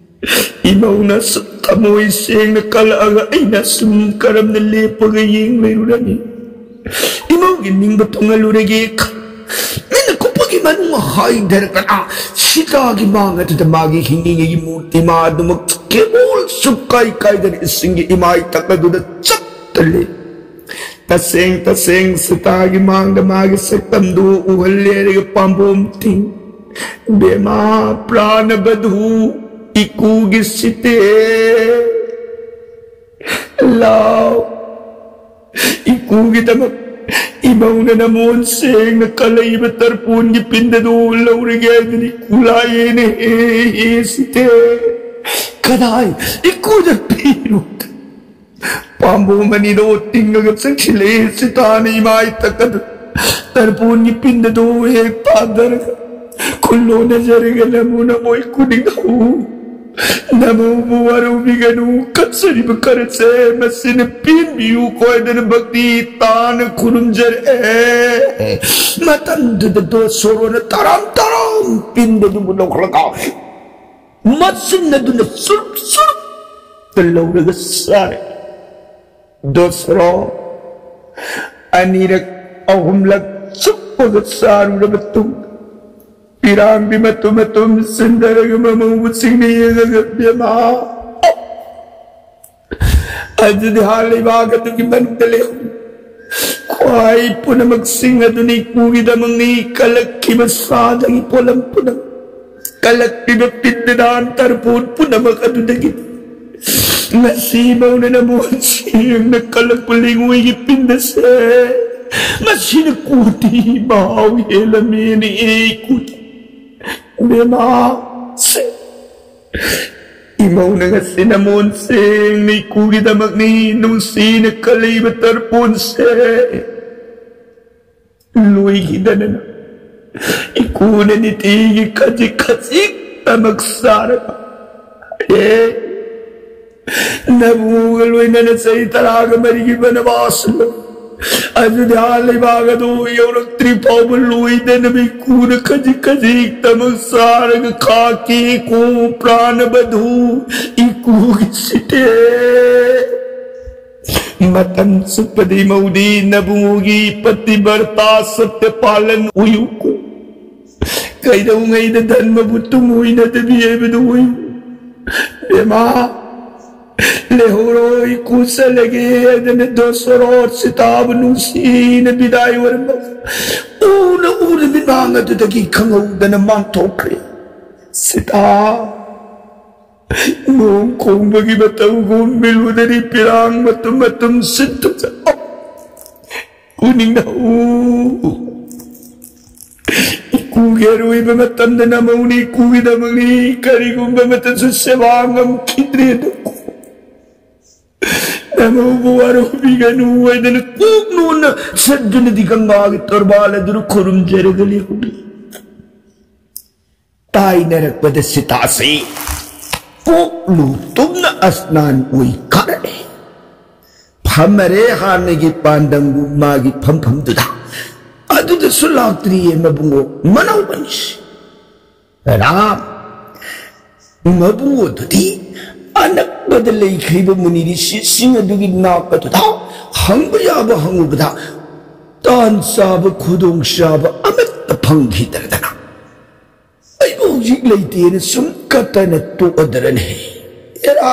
ꯏꯃꯧꯅ ꯑꯁꯨꯛ ꯊꯃꯣꯏ ꯁꯦꯡꯅ ꯀꯜꯂꯛꯑꯒ ꯑꯩꯅ ꯑꯁꯨꯝ ꯀꯔꯝꯅ ꯂꯦꯞꯄꯒ ꯌꯦꯡ ꯂꯩꯔꯨꯔꯅꯤ? ꯏꯃꯧꯒꯤ ꯅꯤꯡꯕ ꯊꯨꯡꯍꯜꯂꯨꯔꯒꯦ ꯈꯟ-, ꯃꯤꯅ ꯀꯨꯞꯄꯒꯤ ꯃꯅꯨꯡ ꯍꯥꯏꯊꯔꯒꯅ ꯁꯤꯇꯥꯒꯤ ꯃꯥꯡ ꯑꯗꯨꯗ ꯃꯥꯒꯤ ꯍꯤꯡꯉꯤꯉꯩꯒꯤ ꯃꯨꯔꯇꯤ ꯃꯥ ꯑꯗꯨꯃꯛ ꯀꯦꯕꯣꯜ ꯁꯨꯛꯀꯥꯏ ꯀꯥꯏꯗꯅ ꯏꯁꯤꯡꯒꯤ ꯏꯃꯥꯏ ꯊꯛ ꯑꯗꯨꯗ ꯆꯞꯇ ꯂꯩ꯫ ꯇꯁꯦꯡ ꯇꯁꯦꯡ ꯁꯤꯇꯥꯒꯤ ꯃꯥꯡꯗ ꯃꯥꯒꯤ ꯁꯛꯇꯝꯗꯨ ꯎꯍꯜꯂꯦ ꯍꯥꯏꯔꯒ ꯄꯥꯝꯕꯣꯝ ꯊꯤꯡ꯫ ꯕꯦꯃꯥ ꯄ꯭ꯔꯥꯅꯕꯙꯨ ꯏꯀꯨꯒꯤ ꯁꯤꯇꯦ꯫ ꯂꯥꯎ꯫ ꯏꯀꯨꯒꯤꯗꯃꯛ ꯏꯃꯧꯅ ꯅꯃꯣꯟ ꯁꯦꯡꯅ ꯀꯜꯂꯛꯏꯕ ꯇꯔꯄꯣꯟꯒꯤ ꯄꯤꯟꯗꯗꯨ ꯂꯧꯔꯒꯦ ꯍꯥꯏꯗꯨꯅ ꯏꯀꯨ ꯂꯥꯛꯑꯦꯅꯦ꯫ ꯍꯦ, ꯍꯦ, ꯁꯤꯇꯦ꯫ ꯀꯗꯥꯏ? ꯏꯀꯨꯗ ꯄꯤꯔꯨ꯫ ꯄꯥꯝꯕꯣꯝ ꯑꯅꯤꯗꯣ ꯇꯤꯡꯉꯒ ꯆꯪꯁꯤꯜꯂꯛꯏ꯫ ꯁꯤꯇꯥꯅ ꯏꯃꯥꯏ ꯊꯛ ꯑꯗꯨ ꯇꯔꯄꯣꯟꯒꯤ ꯄꯤꯟꯗꯗꯣ ꯍꯦꯛ ꯊꯥꯗꯔꯒ, ꯈꯨꯜꯂꯣꯟꯅꯖꯔꯒ ꯅꯃꯣ ꯅꯃꯣ ꯏꯀꯨ ꯅꯤꯡꯊꯧ, ꯅꯃꯧꯕꯨ ꯋꯥꯔꯧꯕꯤꯒꯅꯨ, ꯀꯠꯆꯔꯤꯕ ꯈꯔꯁꯦ ꯃꯁꯤꯅ ꯄꯦꯟꯕꯤꯌꯨ ꯀꯣꯏꯗꯅ ꯚꯛꯇꯤ ꯇꯥꯅ ꯈꯨꯔꯨꯝꯖꯔꯛꯑꯦ꯫ ꯃꯇꯝꯗꯨꯗ ꯗꯣꯁꯣꯔꯣꯅ ꯇꯔꯥꯝ ꯇꯔꯥꯝ ꯄꯤꯟꯗꯗꯨꯕꯨ ꯂꯧꯈꯠꯂꯒ ꯃꯆꯤꯟ ꯑꯗꯨꯅ ꯆꯨꯔꯨꯞ ꯆꯨꯔꯨꯞꯇ ꯂꯧꯔꯒ ꯆꯥꯔꯦ꯫ ꯗꯣꯁꯣꯔꯣ ꯑꯅꯤꯔꯛ ꯑꯍꯨꯝꯂꯛ ꯆꯨꯞꯄꯒ ꯆꯥꯔꯨꯔꯕ ꯃꯇꯨꯡ, ꯄꯤꯔꯥꯡꯕꯤ ꯃꯇꯨꯝ ꯃꯇꯨꯝ ꯆꯤꯟꯊꯔꯒ ꯃꯃꯧꯕꯁꯤꯡꯅ ꯌꯦꯡꯉꯒ, "ꯕꯦꯝꯃ, ꯑꯗꯨꯗꯤ ꯍꯥ ꯂꯩꯕꯥꯛ ꯑꯗꯨꯒꯤ ꯃꯅꯨꯡꯗ ꯂꯩꯍꯧ꯫ ꯈ꯭ꯋꯥꯏ ꯄꯨꯝꯅꯃꯛꯁꯤꯡ ꯑꯗꯨꯅꯤ ꯏꯄꯨꯒꯤꯗꯃꯛꯅꯤ ꯀꯜꯂꯛꯈꯤꯕ ꯁꯥꯗꯒꯤ ꯄꯣꯠꯂꯝ ꯄꯨꯝꯅꯃꯛ, ꯀꯜꯂꯛꯂꯤꯕ ꯄꯤꯟꯗꯗꯥꯟ ꯇꯔꯄꯣꯟ ꯄꯨꯝꯅꯃꯛ ꯑꯗꯨꯗꯒꯤ ꯉꯁꯤ ꯃꯧꯅ ꯅꯃꯣꯟ ꯁꯦꯡꯅ ꯀꯜꯂꯛꯄ ꯂꯩꯉꯣꯏꯒꯤ ꯄꯤꯟꯗꯁꯦ ꯉꯁꯤꯅ ꯀꯣꯇꯤ ꯃꯍꯥꯎ ꯍꯦꯜꯂꯝꯃꯦꯅ ꯏꯔꯩ ꯀꯣꯇꯤ ꯕꯦꯝꯃ, ꯁꯦ, ꯏꯃꯧꯅ ꯉꯁꯤ ꯅꯃꯣꯟ ꯁꯦꯡꯅ ꯏꯀꯨꯒꯤꯗꯃꯛꯅꯤ ꯅꯨꯡꯁꯤꯅ ꯀꯜꯂꯤꯕ ꯇꯔꯄꯣꯟꯁꯦ ꯂꯣꯏꯈꯤꯗꯅ ꯏꯀꯨꯅ ꯅꯤꯇꯤꯒꯤ ꯈꯖꯤꯛ ꯈꯖꯤꯛꯇꯃꯛ ꯆꯥꯔꯒ, ꯑꯦ, ꯅꯕꯨꯒ ꯂꯣꯏꯅꯅ ꯆꯍꯤ ꯇꯔꯥꯒ ꯃꯔꯤꯒꯤ ꯕꯅꯕꯥꯁ ꯂꯣꯏ꯫ ꯑꯗꯨꯗꯤ ꯑꯥ ꯂꯩꯕꯥꯛ ꯑꯗꯨ ꯌꯧꯔꯛꯇ꯭ꯔꯤ ꯐꯥꯎꯕ ꯂꯣꯏꯗꯅꯕ ꯏꯀꯨꯅ ꯈꯖꯤꯛ ꯈꯖꯤꯛꯇꯃꯛ ꯆꯥꯔꯒ ꯈꯥꯛꯀꯤ ꯏꯀꯨ ꯄ꯭ꯔꯥꯅꯕꯗꯨ ꯏꯀꯨꯒꯤ ꯁꯤꯇꯦ꯫ ꯃꯇꯝ ꯆꯨꯞꯄꯗꯤ ꯃꯧꯗꯤ ꯅꯕꯨꯒꯤ ꯄꯇꯤꯕꯔꯇꯥ ꯁꯠꯇ ꯄꯥꯂꯟ ꯑꯣꯏꯌꯨꯀꯣ꯫ ꯀꯩꯗꯧꯉꯩꯗ ꯙꯔꯃꯕꯨ ꯇꯨꯡ ꯑꯣꯏꯅꯗꯕꯤ ꯍꯥꯏꯕꯗꯨ ꯑꯣꯏꯌꯨ꯫ ꯕꯦꯃꯥ, ꯂꯩꯍꯧꯔꯣꯏ ꯀꯨꯆꯠꯂꯒꯦ ꯍꯥꯏꯗꯅ ꯗꯣꯁꯣꯔꯣꯠ ꯁꯤꯇꯥꯕꯨ ꯅꯨꯡꯁꯤꯅ ꯕꯤꯗꯥꯏ ꯑꯣꯏꯔꯝꯕ ꯎꯅ ꯎꯅ ꯃꯤꯠꯃꯥꯡ ꯑꯗꯨꯗꯒꯤ ꯈꯪꯍꯧꯗꯅ ꯃꯥꯡꯊꯣꯛꯈ꯭ꯔꯦ꯫ ꯁꯤꯇꯥ, ꯅꯣꯡ ꯈꯣꯡꯕꯒꯤ ꯃꯇꯧꯒꯨꯝ ꯃꯤꯂꯨꯗꯔꯤ ꯄꯤꯔꯥꯡ ꯃꯇꯨꯝ ꯃꯇꯨꯝ ꯁꯤꯠꯇꯨ ꯆꯠꯂꯣ꯫ ꯎꯅꯤꯡꯅ ꯎ꯫ ꯏꯀꯨꯒꯤ ꯑꯔꯣꯏꯕ ꯃꯇꯝꯗ ꯅꯃꯧꯅꯤ ꯏꯀꯨꯒꯤꯗꯃꯛꯅꯤ ꯀꯔꯤꯒꯨꯝꯕ ꯃꯇꯝꯁꯨ ꯁꯦꯕꯥ ꯉꯝꯈꯤꯗ꯭ꯔꯦ꯫ ꯅꯃꯧꯕꯨ ꯋꯥꯔꯧꯕꯤꯒꯅꯨ ꯍꯥꯏꯗꯅ ꯀꯣꯛ ꯅꯣꯟꯅ ꯁꯠꯗꯨꯅꯗꯤ ꯒꯪꯒꯥꯒꯤ ꯇꯣꯔꯕꯥꯜ ꯑꯗꯨꯗ ꯈꯨꯔꯨꯝꯖꯔꯒ ꯂꯩꯍꯧꯔꯤ꯫ ꯇꯥꯏꯅꯔꯛꯄꯗ ꯁꯤꯇꯥꯁꯤ ꯀꯣꯛ ꯂꯨ ꯇꯨꯝꯅ ꯑꯁꯅꯥꯟ ꯑꯣꯏ ꯀꯥꯔꯛꯑꯦ꯫ ꯐꯝꯃꯔꯦ ꯍꯥꯟꯅꯒꯤ ꯄꯥꯟꯗꯝꯒꯨꯝ ꯃꯥꯒꯤ ꯐꯝꯐꯝꯗꯨꯗ꯫ ꯑꯗꯨꯗꯁꯨ ꯂꯥꯛꯇ꯭ꯔꯤꯌꯦ ꯃꯕꯨꯡꯉꯣ ꯃꯅꯥꯎꯕꯅꯤꯁꯤ꯫ ꯔꯥꯝ, ꯃꯕꯨꯡꯉꯣꯗꯨꯗꯤ ꯑꯅꯛꯄꯗ ꯂꯩꯈ꯭ꯔꯤꯕ ꯃꯨꯅꯤ ꯔꯤꯁꯤꯁꯤꯡ ꯑꯗꯨꯒꯤ ꯅꯥꯛꯄꯗꯨꯗ ꯍꯪꯕ ꯌꯥꯕ ꯍꯪꯉꯨꯕꯗ ꯇꯥꯟ ꯆꯥꯕ ꯈꯨꯗꯣꯡ ꯆꯥꯕ ꯑꯃꯠꯇ ꯐꯪꯈꯤꯗ꯭ꯔꯗꯅ ꯍꯧꯖꯤꯛ ꯂꯩꯇꯦꯅ ꯁꯨꯝ ꯀꯠꯇꯅ ꯇꯣꯛꯑꯗ꯭ꯔꯅꯦ? ꯑꯦꯔꯥ,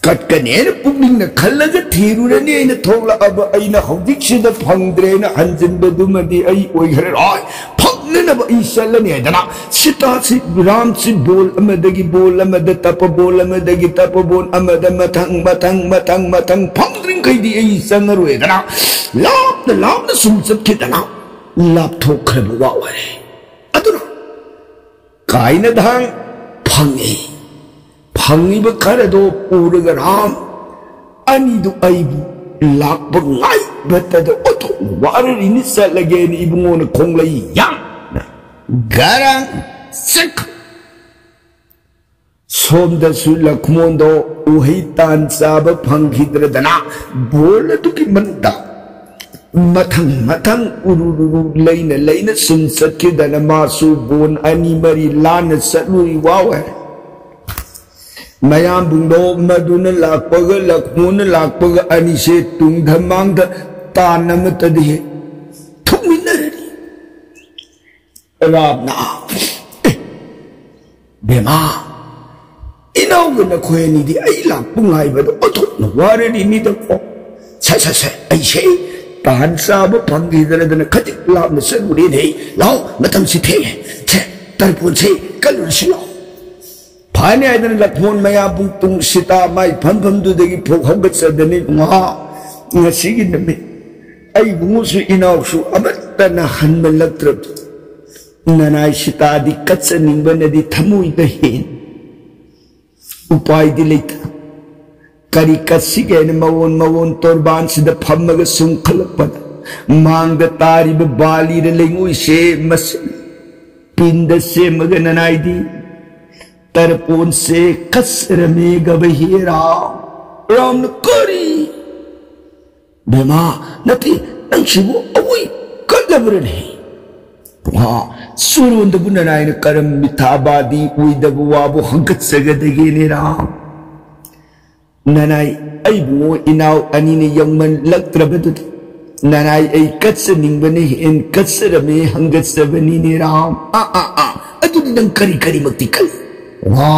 ꯀꯠꯀꯅꯦꯅ ꯄꯨꯛꯅꯤꯡꯅ ꯈꯜꯂꯒ ꯊꯤꯔꯨꯔꯅꯤ ꯑꯩꯅ ꯊꯣꯛꯂꯛꯑꯕ ꯑꯩꯅ ꯍꯧꯖꯤꯛꯁꯤꯗ ꯐꯪꯗ꯭ꯔꯦꯅ ꯍꯟꯖꯤꯟꯕꯗꯨꯃꯗꯤ ꯑꯩ ꯑꯣꯏꯈ꯭ꯔꯔꯣꯏ꯫ ꯐꯪꯅꯅꯕ ꯑꯩ ꯆꯠꯂꯅꯤ ꯍꯥꯏꯗꯅ ꯁꯤꯇꯥꯁꯤ ꯔꯥꯝꯁꯤ ꯕꯣꯜ ꯑꯃꯗꯒꯤ ꯕꯣꯜ ꯑꯃꯗ ꯇꯞꯄ, ꯕꯣꯜ ꯑꯃꯗꯒꯤ ꯇꯞꯄ, ꯕꯣꯜ ꯑꯃꯗ ꯃꯊꯪ, ꯃꯊꯪ, ꯃꯊꯪ, ꯃꯊꯪ ꯐꯪꯗ꯭ꯔꯤꯡꯈꯩꯗꯤ ꯑꯩ ꯆꯪꯉꯔꯣꯏꯗꯅ ꯂꯥꯞꯅ ꯂꯥꯞꯅ ꯁꯨꯝ ꯆꯠꯈꯤꯗꯅ ꯂꯥꯞꯊꯣꯛꯈ꯭ꯔꯕ ꯋꯥ ꯑꯣꯏꯔꯦ꯫ ꯑꯗꯨꯅ ꯀꯥꯏꯅ ꯊꯥꯡ ꯐꯪꯉꯤ꯫ ꯐꯪꯉꯤꯕ ꯈꯔꯗꯣ ꯄꯨꯔꯒ ꯔꯥꯝ ꯑꯅꯤꯗꯨ ꯑꯩꯕꯨ ꯂꯥꯛꯄ ꯉꯥꯏꯕꯇꯗ ꯑꯣꯟꯊꯣꯛꯅ ꯋꯥꯔꯔꯤꯅꯤ꯫ ꯆꯠꯂꯒꯦꯅ ꯏꯕꯨꯡꯉꯣꯅ ꯈꯣꯡꯂꯩ ꯌꯥꯡꯅ ꯒꯔꯥꯡ ꯆꯠꯈ꯭ꯔꯦ꯫ ꯁꯣꯝꯗꯁꯨ ꯂꯛꯃꯣꯟꯗꯣ ꯎꯍꯩ ꯇꯥꯟ ꯆꯥꯕ ꯐꯪꯈꯤꯗ꯭ꯔꯗꯅ ꯕꯣꯜ ꯑꯗꯨꯒꯤ ꯃꯅꯨꯡꯗ ꯃꯊꯪ ꯃꯊꯪ ꯎꯔꯨꯔꯨꯔꯨ ꯂꯩꯅ ꯂꯩꯅ ꯁꯨꯝ ꯆꯠꯈꯤꯗꯅ ꯃꯥꯁꯨ ꯕꯣꯜ ꯑꯅꯤ ꯃꯔꯤ ꯂꯥꯟꯅ ꯆꯠꯂꯨꯔꯤ ꯋꯥꯋꯦ꯫ ꯃꯌꯥꯝꯕꯨꯡꯗꯣ ꯃꯗꯨꯅ ꯂꯥꯛꯄꯒ ꯂꯛꯃꯣꯟꯅ ꯂꯥꯛꯄꯒ ꯑꯅꯤꯁꯦ ꯇꯨꯡꯗ ꯃꯥꯡꯗ ꯇꯥꯟ ꯑꯃꯠꯇꯗꯤ ꯍꯦꯛ ꯊꯣꯛꯃꯤꯟꯅꯔꯅꯤ꯫ ꯔꯥꯝꯅ, "ꯑꯦ, ꯕꯦꯃꯥ, ꯏꯅꯥꯎꯒ ꯅꯈꯣꯏ ꯑꯅꯤꯗꯤ ꯑꯩ ꯂꯥꯛꯄ ꯉꯥꯏꯕꯗ ꯑꯣꯟꯊꯣꯛꯅ ꯋꯥꯔꯔꯤꯅꯤꯗꯀꯣ꯫ ꯁꯦ, ꯁꯦ, ꯁꯦ, ꯑꯩꯁꯦ ꯇꯥꯟ ꯆꯥꯕ ꯐꯪꯈꯤꯗ꯭ꯔꯗꯅ ꯈꯖꯤꯛ ꯂꯥꯞꯅ ꯆꯠꯂꯨꯔꯦꯅꯦ꯫ ꯂꯥꯎ, ꯃꯇꯝꯁꯤ ꯊꯦꯡꯉꯦ꯫ ꯁꯦ, ꯇꯔꯄꯣꯟꯁꯦ ꯀꯜꯂꯨꯔꯁꯤ ꯂꯥꯎ"꯫ ꯐꯅꯤ ꯍꯥꯏꯗꯅ ꯂꯛꯃꯣꯟ ꯃꯌꯥꯝꯕꯨꯡ ꯇꯨꯡ ꯁꯤꯇꯥ ꯃꯥꯏ ꯐꯝꯐꯝꯗꯨꯗꯒꯤ ꯐꯨꯛ ꯍꯧꯒꯠꯆꯗꯅꯤ꯫ ꯉꯥ, ꯉꯁꯤꯒꯤ ꯅꯨꯃꯤꯠ ꯑꯩ ꯏꯕꯨꯡꯉꯣꯁꯨ ꯏꯅꯥꯎꯁꯨ ꯑꯃꯠꯇꯅ ꯍꯟꯃꯜꯂꯛꯇ꯭ꯔꯕꯗꯨ ꯅꯅꯥꯏ ꯁꯤꯇꯥꯗꯤ ꯀꯠꯆꯅꯤꯡꯕꯅꯗꯤ ꯊꯃꯣꯏꯗ ꯍꯦꯟ꯫ ꯎꯄꯥꯏꯗꯤ ꯂꯩꯇ꯫ ꯀꯔꯤ ꯀꯠꯁꯤꯒꯦ ꯍꯥꯏꯅ ꯃꯑꯣꯟ ꯃꯑꯣꯟ ꯇꯣꯔꯕꯥꯟꯁꯤꯗ ꯐꯝꯃꯒ ꯁꯨꯝ ꯈꯜꯂꯛꯄꯗ ꯃꯥꯡꯗ ꯇꯥꯔꯤꯕ ꯕꯥꯂꯤꯔ ꯂꯩꯉꯣꯏꯁꯦ ꯃꯁꯤ ꯄꯤꯟꯗ ꯁꯦꯝꯃꯒ ꯅꯅꯥꯏꯗꯤ ꯇꯔꯄꯣꯟꯁꯦ ꯀꯠꯆꯔꯝꯃꯦ ꯒꯕꯍꯦꯔꯥ꯫ ꯔꯥꯝꯅ, "ꯀꯔꯤ?" "ꯕꯦꯃꯥ, ꯅꯠꯇꯦ, ꯅꯪꯁꯤꯕꯨ ꯑꯋꯣꯏ ꯀꯠꯂꯕ꯭ꯔꯅꯦ?" ꯄꯨꯡꯍꯥ ꯆꯨꯔꯣꯟꯗꯕꯨ ꯅꯅꯥꯏꯅ ꯀꯔꯝ ꯃꯤꯊꯥꯕꯥꯗꯤ ꯑꯣꯏꯗꯕ ꯋꯥꯕꯨ ꯍꯪꯒꯠꯆꯒꯗꯒꯦꯅꯦ ꯔꯥꯝ? ꯅꯅꯥꯏ ꯑꯩꯕꯨ ꯏꯅꯥꯎ ꯑꯅꯤꯅ ꯌꯧꯃꯜꯂꯛꯇ꯭ꯔꯕꯗꯨꯗ ꯅꯅꯥꯏ ꯑꯩ ꯀꯠꯆꯅꯤꯡꯕꯅ ꯍꯦꯟ ꯀꯠꯆꯔꯝꯃꯤ, ꯍꯪꯒꯠꯆꯕꯅꯤꯅꯦ ꯔꯥꯝ꯫ ꯑꯥ, ꯑꯥ, ꯑꯥ, ꯑꯗꯨꯗꯤ ꯅꯪ ꯀꯔꯤ ꯀꯔꯤꯃꯛꯇꯤ ꯀꯜꯂꯤ? ꯋꯥ,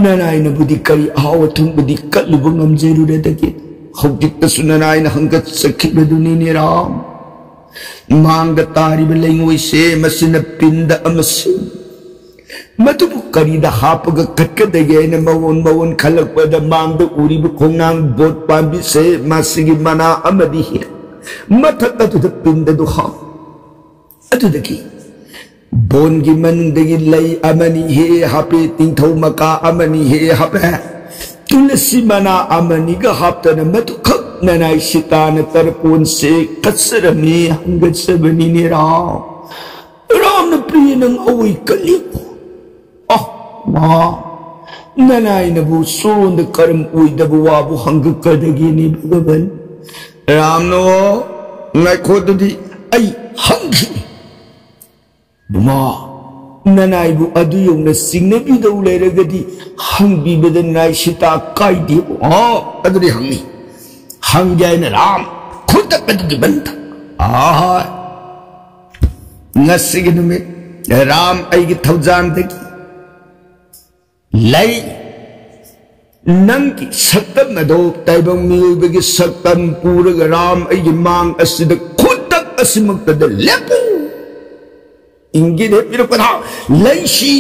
ꯅꯅꯥꯏꯅꯕꯨꯗꯤ ꯀꯔꯤ ꯑꯍꯥꯎ ꯑꯊꯨꯝꯕꯗꯤ ꯀꯠꯂꯨꯕ ꯉꯝꯖꯔꯨꯔꯗꯒꯦ? ꯍꯧꯖꯤꯛꯇꯁꯨ ꯅꯅꯥꯏꯅ ꯍꯪꯒꯠꯆꯈꯤꯕꯗꯨꯅꯤꯅꯦ ꯔꯥꯝ꯫ ꯃꯥꯡꯗ ꯇꯥꯔꯤꯕ ꯂꯩꯉꯣꯏꯁꯦ, ꯃꯁꯤꯅ ꯄꯤꯟꯗ ꯑꯃ ꯁꯦꯝ꯫ ꯃꯗꯨꯕꯨ ꯀꯔꯤꯗ ꯍꯥꯞꯄꯒ ꯀꯠꯀꯗꯒꯦ ꯍꯥꯏꯅ ꯃꯑꯣꯟ ꯃꯑꯣꯟ ꯈꯜꯂꯛꯄꯗ, ꯃꯥꯡꯗ ꯎꯔꯤꯕ ꯈꯣꯡꯅꯥꯡ ꯕꯣꯠ ꯄꯥꯝꯕꯤꯁꯦ, ꯃꯁꯤꯒꯤ ꯃꯅꯥ ꯑꯃꯗꯤ ꯍꯦꯛ ꯃꯊꯛ ꯑꯗꯨꯗ ꯄꯤꯟꯗꯗꯨ ꯍꯥꯞ꯫ ꯑꯗꯨꯗꯒꯤ ꯕꯣꯟꯒꯤ ꯃꯅꯨꯡꯗꯒꯤ ꯂꯩ ꯑꯃꯅꯤ ꯍꯦꯛ ꯍꯥꯞꯄꯦ, ꯅꯤꯡꯊꯧ ꯃꯀꯥ ꯑꯃꯅꯤ ꯍꯦꯛ ꯍꯥꯞꯄꯦ, ꯇꯨꯂꯁꯤ ꯃꯅꯥ ꯑꯃꯅꯤꯒ ꯍꯥꯞꯇꯅ ꯃꯗꯨꯈꯛ ꯅꯅꯥꯏ ꯁꯤꯇꯥꯅ ꯇꯔꯄꯣꯟꯁꯦ ꯀꯠꯆꯔꯝꯃꯤ, ꯍꯪꯒꯠꯆꯕꯅꯤꯅꯦ ꯔꯥꯝ꯫ ꯔꯥꯝꯅ ꯄ꯭ꯔꯤꯌ ꯅꯪ ꯑꯋꯣꯏ ꯀꯜꯂꯤ꯫ ꯑ, ꯃꯥ, ꯅꯅꯥꯏꯅꯕꯨ ꯁꯣꯔꯣꯟꯗ ꯀꯔꯝ ꯑꯣꯏꯗꯕ ꯋꯥꯕꯨ ꯍꯪꯒꯠꯀꯗꯒꯦꯅꯦ ꯚꯒꯕꯟ? ꯔꯥꯝꯅꯣ, ꯉꯥꯏꯈꯣ ꯑꯗꯨꯗꯤ ꯑꯩ ꯍꯪꯈꯤꯅꯤ꯫ ꯕꯨꯃꯥ, ꯅꯅꯥꯏꯕꯨ ꯑꯗꯨ ꯌꯧꯅ ꯆꯤꯡꯅꯕꯤꯗꯧ ꯂꯩꯔꯒꯗꯤ ꯍꯪꯕꯤꯕꯗ ꯅꯥꯏ ꯁꯤꯇꯥ ꯀꯥꯏꯗꯦ꯫ ꯑꯣ, ꯑꯗꯨꯗꯤ ꯍꯪꯅꯤ꯫ ꯍꯪꯒꯦ ꯍꯥꯏꯅ ꯔꯥꯝ ꯈꯨꯗꯛ ꯑꯗꯨꯒꯤ ꯃꯟꯗ꯫ ꯑꯍꯥ, ꯉꯁꯤꯒꯤ ꯅꯨꯃꯤꯠ ꯔꯥꯝ ꯑꯩꯒꯤ ꯊꯧꯖꯥꯟꯗꯒꯤ ꯂꯩ꯫ ꯅꯪꯒꯤ ꯁꯛꯇꯝ ꯑꯗꯣ ꯇꯥꯏꯕꯪ ꯃꯤꯑꯣꯏꯕꯒꯤ ꯁꯛꯇꯝ ꯄꯨꯔꯒ ꯔꯥꯝ ꯑꯩꯒꯤ ꯃꯥꯡ ꯑꯁꯤꯗ ꯈꯨꯗꯛ ꯑꯁꯤꯃꯛꯇꯗ ꯂꯦꯞꯄꯨ꯫ ꯏꯪꯒꯤꯠ ꯍꯦꯛ ꯄꯤꯔꯛꯄꯗ ꯂꯩꯁꯤ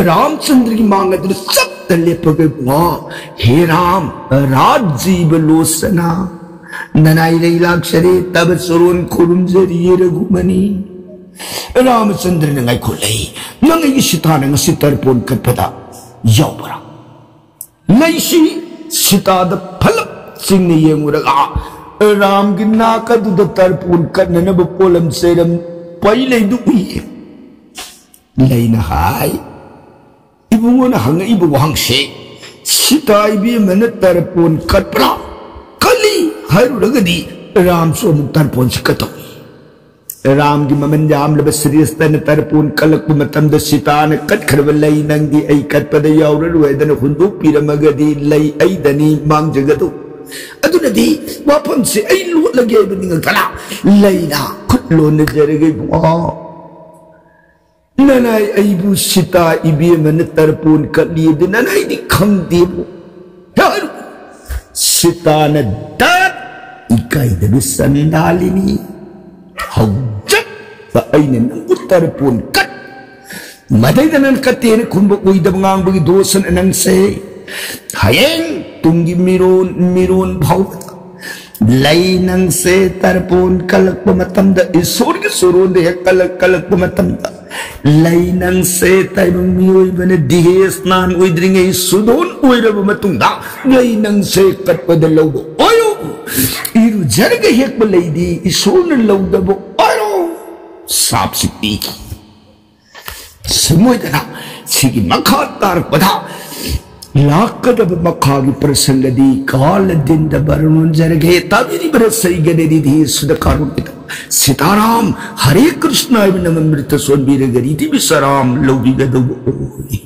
ꯔꯥꯝꯆꯟꯗ꯭ꯔꯒꯤ ꯃꯥꯡ ꯑꯗꯨꯗ ꯆꯞꯇ ꯂꯦꯞꯄꯒ, ꯏꯕꯨꯡꯉꯣ, ꯍꯦ ꯔꯥꯝ, ꯔꯥꯖ ꯖꯤꯕ ꯂꯣꯆꯅ, ꯅꯅꯥꯏ ꯂꯩ ꯂꯥꯛꯆꯔꯦ, ꯇꯕ ꯆꯔꯣꯟ ꯈꯨꯔꯨꯝꯖꯔꯤꯌꯦ ꯔꯘꯨꯃꯅꯤ꯫ ꯔꯥꯃꯆꯟꯗ꯭ꯔꯅ ꯉꯥꯏꯈꯣ ꯂꯩ, ꯅꯪ ꯑꯩꯒꯤ ꯁꯤꯇꯥꯅ ꯉꯁꯤ ꯇꯔꯄꯣꯟ ꯀꯠꯄꯗ ꯌꯥꯎꯕ꯭ꯔꯥ? ꯂꯩꯁꯤ ꯁꯤꯇꯥꯗ ꯐꯂꯞ ꯆꯤꯡꯅ ꯌꯦꯡꯉꯨꯔꯒ, ꯔꯥꯝꯒꯤ ꯅꯥꯛ ꯑꯗꯨꯗ ꯇꯔꯄꯣꯟ ꯀꯠꯅꯅꯕ ꯄꯣꯠꯂꯝ ꯆꯩꯔꯝ ꯄꯩ ꯂꯩꯗꯨ ꯎꯏ꯫ ꯂꯩꯅ ꯍꯥꯏ, ꯏꯕꯨꯡꯉꯣꯅ ꯍꯪꯉꯛꯏꯕ ꯋꯥꯍꯪꯁꯦ, ꯁꯤꯇꯥ ꯏꯕꯦꯝꯃꯅ ꯇꯔꯄꯣꯟ ꯀꯠꯄ꯭ꯔꯥ? ꯀꯠꯂꯤ ꯍꯥꯏꯔꯨꯔꯒꯗꯤ ꯔꯥꯝꯁꯨ ꯑꯃꯨꯛ ꯇꯔꯄꯣꯟꯁꯤ ꯀꯠꯇꯧꯏ꯫ ꯔꯥꯝꯒꯤ ꯃꯃꯜ ꯌꯥꯝꯂꯕ ꯁꯤꯔꯤꯁꯇꯅ ꯇꯔꯄꯣꯟ ꯀꯠꯂꯛꯄ ꯃꯇꯝꯗ ꯁꯤꯇꯥꯅ ꯀꯠꯈ꯭ꯔꯕ ꯂꯩ ꯅꯪꯗꯤ ꯑꯩ ꯀꯠꯄꯗ ꯌꯥꯎꯔꯔꯣꯏꯗꯅ ꯍꯨꯟꯗꯣꯛꯄꯤꯔꯝꯃꯒꯗꯤ ꯂꯩ ꯑꯩꯗꯅꯤ ꯃꯥꯡꯖꯒꯗꯧ꯫ ꯑꯗꯨꯅꯗꯤ ꯋꯥꯐꯝꯁꯦ ꯑꯩ ꯂꯣꯠꯂꯒꯦ ꯍꯥꯏꯕ ꯅꯤꯡꯉꯛꯇꯅ ꯂꯩꯅ ꯈꯨꯠ ꯂꯣꯟꯅꯖꯔꯒ, ꯏꯕꯨꯡꯉꯣ, ꯅꯅꯥꯏ ꯑꯩꯕꯨ ꯁꯤꯇꯥ ꯏꯕꯦꯝꯃꯅ ꯇꯔꯄꯣꯟ ꯀꯠꯂꯤ ꯑꯗꯨ ꯅꯅꯥꯏꯗꯤ ꯈꯪꯗꯦꯕꯨ? ꯌꯥꯔꯨ꯫ ꯁꯤꯇꯥꯅ ꯗꯠ ꯏꯀꯥꯏꯗꯕ ꯆꯟꯗꯥꯂꯤꯅꯤ꯫ ꯍꯧꯖꯤꯛꯇ ꯑꯩꯅ ꯅꯪꯕꯨ ꯇꯔꯄꯣꯟ ꯀꯠ ꯃꯗꯩꯗ ꯅꯪ ꯀꯠꯇꯦꯅ ꯈꯨꯝꯕ ꯑꯣꯏꯗꯕ ꯉꯥꯡꯕꯒꯤ ꯗꯣꯁꯅ ꯅꯪꯁꯦ꯫ ꯍꯌꯦꯡ ꯇꯨꯡꯒꯤ ꯃꯤꯔꯣꯟ, ꯃꯤꯔꯣꯟ ꯐꯥꯎꯕꯗ ꯂꯩ ꯅꯪꯁꯦ ꯇꯔꯄꯣꯟ ꯀꯜꯂꯛꯄ ꯃꯇꯝꯗ, ꯏꯁꯣꯔꯒꯤ ꯁꯣꯔꯣꯟꯗ ꯍꯦꯛ ꯀꯜꯂꯛ-, ꯀꯜꯂꯛꯄ ꯃꯇꯝꯗ, ꯂꯩ ꯅꯪꯁꯦ ꯇꯥꯏꯕꯪ ꯃꯤꯑꯣꯏꯕꯅ ꯗꯤꯍꯦ ꯁ꯭ꯅꯥꯟ ꯑꯣꯏꯗ꯭ꯔꯤꯉꯩ ꯁꯨꯗꯣꯟ ꯑꯣꯏꯔꯕ ꯃꯇꯨꯡꯗ, ꯂꯩ ꯅꯪꯁꯦ ꯀꯠꯄꯗ ꯂꯧꯕ ꯑꯣꯏꯔꯣ꯫ ꯏꯔꯨꯖꯔꯒ ꯍꯦꯛꯄ ꯂꯩꯗꯤ ꯏꯁꯣꯔꯅ ꯂꯧꯗꯕ ꯑꯣꯏꯔꯣ꯫ ꯁꯥꯞꯁꯤ ꯄꯤꯈꯤ꯫ ꯁꯨꯝ ꯑꯣꯏꯗꯅ ꯁꯤꯒꯤ ꯃꯈꯥ ꯇꯥꯔꯛꯄꯗ ꯂꯥꯛꯀꯗꯕ ꯃꯈꯥꯒꯤ ꯄ꯭ꯔꯁꯪꯒꯗꯤ ꯀꯥꯂ ꯗꯤꯟꯗ ꯕꯔꯅꯣꯟꯖꯔꯒꯦ꯫ ꯇꯥꯕꯤꯔꯤꯕ ꯔꯁꯩꯒꯅꯔꯤꯗꯤ ꯁꯨꯗ ꯀꯥꯔꯨꯟꯒꯗꯕ ꯁꯤꯇꯥꯔꯥꯝ ꯍꯔꯦ ꯀ꯭ꯔꯤꯁꯅ ꯍꯥꯏꯕ ꯅꯃꯟ ꯃ꯭ꯔꯤꯇ ꯁꯣꯟꯕꯤꯔꯒ ꯔꯤꯗꯤ ꯕꯤꯁꯔꯥꯝ ꯂꯧꯕꯤꯒꯗꯧꯕ ꯑꯣꯏ꯫